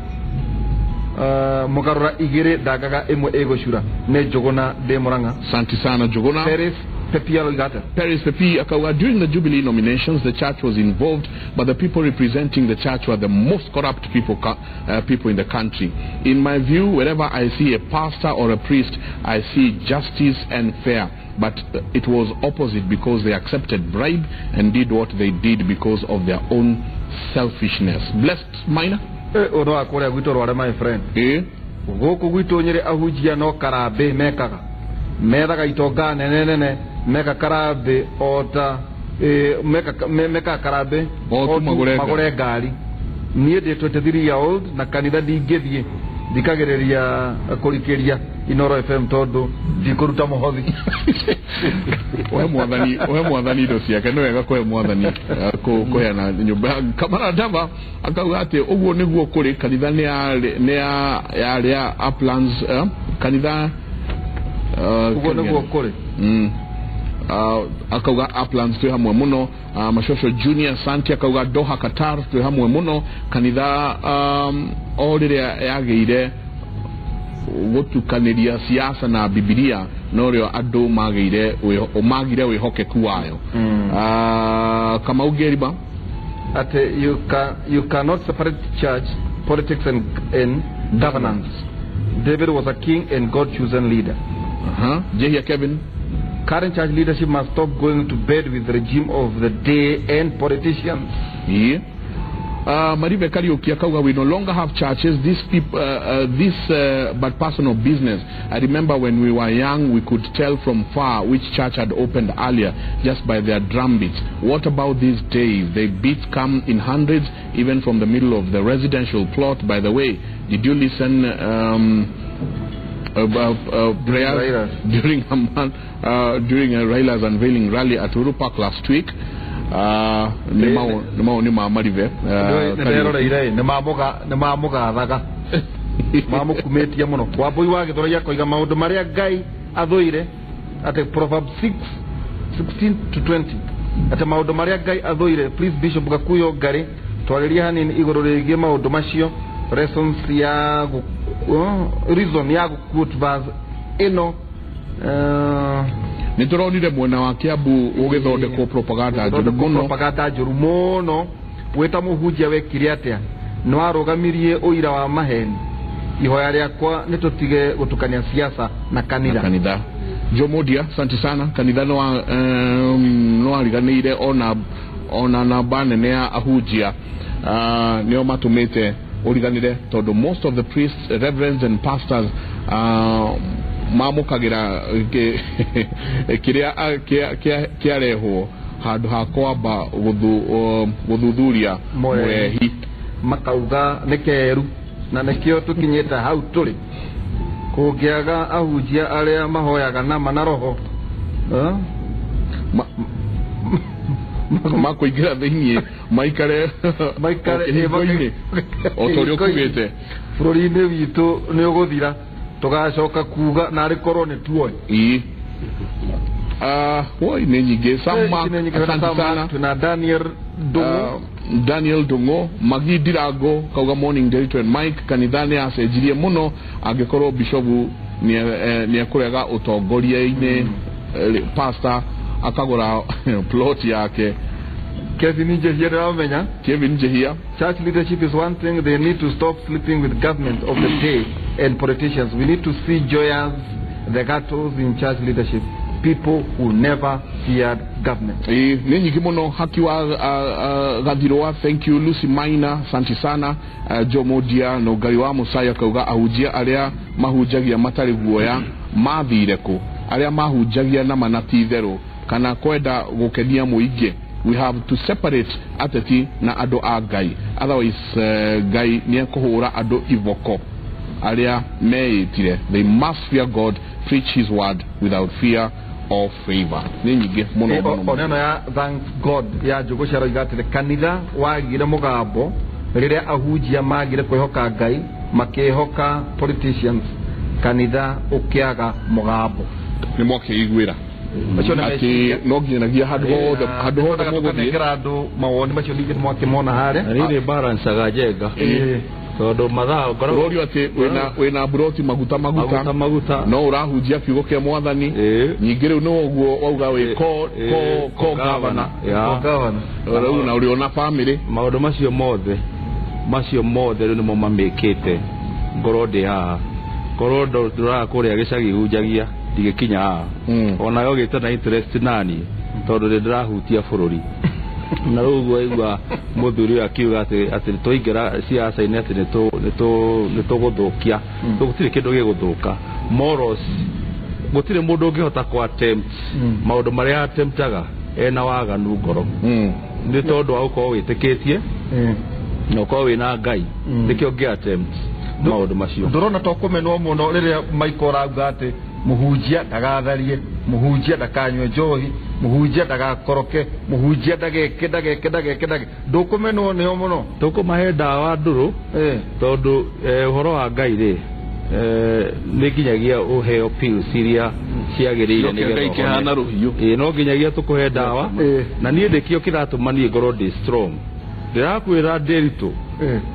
B: mũgarũra igĩrĩ ndangaga ĩmwe ĩgũcura. Nĩ Njũgũna ndĩ Mũrang'a.
A: Asante sana Njũgũna.
B: Paris Pepi aroiga.
A: Paris Pepi akauga during the Jubilee nominations the church was involved, but the people representing the church were the most corrupt people people in the country. In my view, wherever I see a pastor or a priest, I see justice and fair. But it was opposite because they accepted bribe and did what they did because of their own selfishness. Blessed Minor.
B: Ũndũ wa kũrĩa gwitũ rware my friend. Gũkũ gwitũ Nyĩrĩ ahunjia no karambĩ mekaga, methaga itonga nene nene, meka karambĩ ota meka karambĩ
A: o magũre
B: ngari. Niĩ ndĩ 23 year old na kanitha ndingĩthiĩ thikagĩrĩria kũrikĩria Inoro FM tondũ ndikũruta mũhothi.
A: Uhe mwathani indo ciake nĩ wega kũhe mwathani kũheana nyũmba. Kamaradava akauga atĩ ũguo nĩguo kũrĩ kanitha nĩ yarĩa Uplands kanitha
B: ũguo nĩguo kũrĩ.
A: Akauga Uplands twĩ hamwe mũno. Mashosho Junior Santi akauga Doha Qatar twĩ hamwe mũno. Kanitha o rĩrĩa yagĩire gũtukanĩria siasa na Bibilia norio andũ magire wĩhokeku wayo. Kamau Ngeriba
B: ati you cannot separate church politics and governance. David was a king and God chosen leader.
A: Jehia Kevin,
B: current church leadership must stop going to bed with the regime of the day and politicians.
A: Yeah. Maribe Kariuki akauga we no longer have churches, this people, but personal business. I remember when we were young, we could tell from far which church had opened earlier just by their drum beats. What about these days? The beats come in hundreds, even from the middle of the residential plot. By the way, did you listen prayers during during Raila's unveiling rally at Uhuru Park last week? Nĩ mamaribe
B: nĩ mamũgathaga mamũkumĩtie mũno. Wambui wa Gĩthũrai akoiga maũndũ marĩa Ngai athũire, atĩ Proverbs 6:16 to 20, atĩ maũndũ marĩa Ngai athũire. Please Bishop Gakuyo Ngari twarĩrie hanini igũrũ rĩgiĩ maũndũ macio, reasons ya reason ya quote verse ĩno.
A: Nĩ tũronire mwena wa Kiambu ũgĩthondekwo propaganda njũru mũno,
B: propaganda njũru mũno. Wĩta mũhunjia wekire atĩa? Nĩ warũgamirie ũira wa maheni. Ihoya rĩakwa nĩ tũtige gũtukania siasa na kanitha.
A: Kanitha. Jomodia, asante sana. Kanitha no ariganĩire ona namba nene ya ahunjia nĩo matũmĩte ũriganĩre, tondũ most of the priests, reverends and pastors mamũkagĩra kĩrĩa kĩarehwo handũ ha kwamba gũthuthuria mũrehi,
B: makauga nĩ keru, na nĩkĩo tũkinyĩte hau tũrĩ. Kũngĩaga ahunjia arĩa mahoyaga nama na roho
A: makũingĩra thĩiniĩ maikare kĩhingo-inĩ o ta ũrĩa ũkugĩte,
B: bũrũri-inĩ witũ nĩ ũgũthira. Tũgacoka kuga narĩ korwo nĩ tuoe.
A: Woi nĩ nyingĩ. Asante sana.
B: Tuna Daniel Ndung'u,
A: Daniel Ndung'u, Magi Ndirango kauga morning Derito and Mike, kanitha nĩ acenjirie mũno angĩkorwo bishopu nĩ ekũrega ũtongoria-inĩ, pastor akagũra plot yake.
B: Kevin Njehia ndĩramenya.
A: Kevin Njehia,
B: church leadership is one thing, they need to stop sleeping with government of the day and politicians. We need to see joyous the gatos in church leadership, people who never feared government.
A: Nĩ nyingĩ mũno. Haki wa Gathirwa, thank you. Lucy Maina, asante sana. Jomodia no Ngai wa Mũcai akauga ahunjia arĩa mahunjagia matarĩ guoya mathire kũ? Arĩa mahunjagia na mana ti itherũ kana kwenda gũkenia mũingĩ. We have to separate ateti na andũ a Ngai, otherwise Ngai nĩ ekũhũra andũ iboko arĩa meĩtire. They must fear God, preach his word without fear or favor. Nĩ nyingĩ mũno mũno.
B: Oneno ya thank God ya Njũgũ ciaroiga atĩrĩ, kanitha wagire mũgambo rĩrĩa ahunjia magire kwĩhoka Ngai makĩhoka politicians, kanitha ũkĩaga mũgambo.
A: Nĩ mwakĩiguĩra atĩ no nginyanagia handũ hothe mũgũthiĩ
B: andũ mawoni macio ningĩ nĩ mwakĩmona harĩa.
D: Na rĩrĩ balancaga njenga tondũ mathaa
A: ũrorio atĩ wĩna mburoti maguta maguta no ũrahunjia kiugo kĩa mwathani. Ningĩ rĩu nĩ ũguo wauga wĩ co governor rĩu na ũrĩ ona family.
D: Maũndũ macio mothe rĩu nĩmo mamĩkĩte ngorwo ndĩ haha, korwo ndũraga kũrĩa gĩcagi hunjagia ndigĩkinya haha. Ona yogĩte na interest nani tondũ nĩ ndĩrahutia bũrũri. Na rĩu ũguo aigua mũthuri ũyũ akiuga atĩ twaingĩra siasa-inĩ atĩ nĩ tũgũthũkia. Gũtirĩ kĩndũ gĩgũthũka. Morals, gũtirĩ mũndũ ũngĩhota kũ attempt maũndũ marĩa attemptaga ena waganu ngoro, nĩ tondũ wa gũkorwo wĩtĩkĩtie Na ũkorwo wĩna Ngai nĩkĩo ngĩ attempt maũndũ macio.
B: Ndũrona to kũmenwo mũno rĩrĩa Michael arauga atĩ mũhunjia ndagatharie, mũhunjia ndakanyue njohi, mũhunjia ndagakoroke, mũhunjia ndageke ndageke ndageke ndageke, ndũkũmenwo nĩo mũno?
D: Tũkũmahe ndawa ndũrũ tondũ ũhoro wa Ngai rĩ, nĩ nginyagia ũheo pills iria ciagĩrĩire
F: nĩgetha kĩhana rũhiũ.
D: Ĩĩ, no nginyagia tũkũhe ndawa. Na niĩ ndĩkĩo kĩratũma niĩ ngorwo ndĩ strong. Ndĩrakwĩra Ndĩritũ,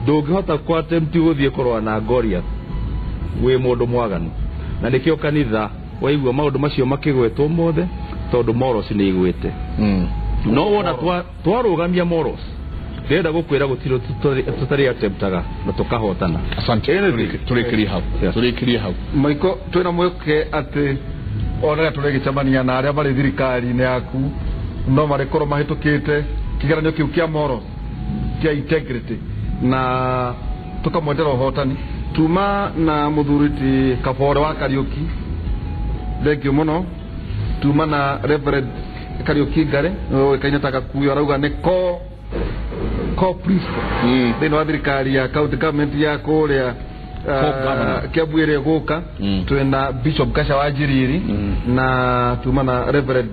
D: ndũngĩhota kũ attempt gũthiĩ kũrũa na Goliath wĩ mũndũ mwaganu. Na nĩkĩo kanitha waigua maũndũ macio makĩgwetwo mothe, tondũ morals nĩ igwĩte. No wona twarũgamia morals, ndĩrenda gũkwĩra gũtirĩ tũtarĩ attemptaga na tũkahotana.
A: Asante. Tũrĩkĩrie hau. Tũrĩkĩrie hau.
B: Michael, twĩna mwĩhoke atĩ ona rĩrĩa tũrĩgĩcemania na arĩa marĩ thirikari-inĩ yaku no marĩkorwo mahĩtũkĩte kĩgeranio kĩu kĩa morals, kĩa integrity, na tũkamwendera ũhotani. Tuma na mũthuri ti Kabore wa Kariuki, thank you mũno. Tuma na Reverend Kariuki Ngare ũĩkaine ta Gakuyo, arauga nĩ co priest thĩinĩ wa thirikari ya county government ya kũrĩa Kiambu ĩrĩa ĩgũka. Twĩna Bishop Gasha wa Njiriri, na tuma na Reverend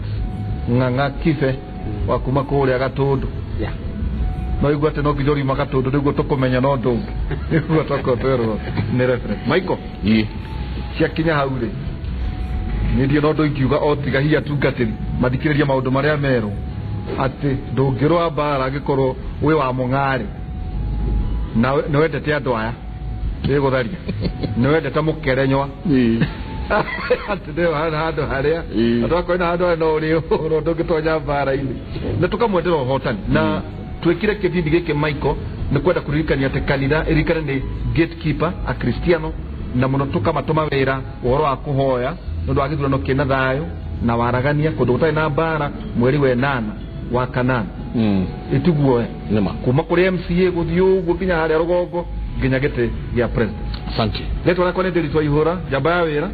B: Ng'ang'a Kibe wa kuma kũrĩa Gatũndũ. No igua atĩ no nginya ũriuma Gatũndũ nĩguo tũkũmenya, no ndũngĩ nĩguo twakorwo twerwo nĩ Reverend Michael. Ciakinya hau rĩ, niĩ ndirĩ na ũndũ ingiuga o tiga hihi atungatĩri mathikĩrĩrie maũndũ marĩa merwo atĩ ndũngĩrũa mbara angĩkorwo wĩ wa mũng'arĩ na nĩ wendete andũ aya ĩgũtharia, nĩ wendete mũkerenywa, atĩ nĩyo handũ harĩa andũ akorwo na handũ harĩa no ũrĩhũrwo, ndũngĩtonya mbara-inĩ. Na tũkamwendera ũhotani. Na twĩkire kĩbindi gĩkĩ, Michael, nĩ kwenda kũririkania atĩ kanitha ĩririkane nĩ gatekeeper akristiano, na mũno tũkamatũma wĩra ũhoro wa kũhoya nĩ ũndũ wa gĩthurano kĩna thayũ na waragania kũndũ gũtarĩ na mbara mweri wa 8 wa 8. Ĩtiguoe kuma kũrĩ MCA gũthiĩ ũguo nginya harĩa rũgongo nginya gĩtĩ gĩa president.
A: Asante.
B: Rĩtwa rĩakwa nĩ Ndĩritũ Ihũra, njamba ya wĩra,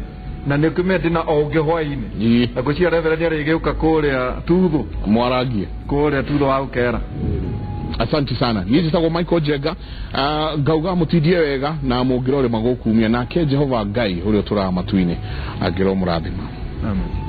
B: na nĩ kĩmende na o ũngĩ hwaĩ-inĩ. Na ngwĩciria Reverend nĩarĩgĩũka kũrĩa Tuthu.
A: Mwaragie.
B: Kũrĩa Tuthu wa Ũkera.
A: Asante sana. Niĩ njĩtagwo Michael Njenga, ngauga mũtindie wega na mũngĩrore magũkumia, nake Jehova Ngai ũrĩa ũtũraga matu-inĩ angĩromũrathima.
B: Amen.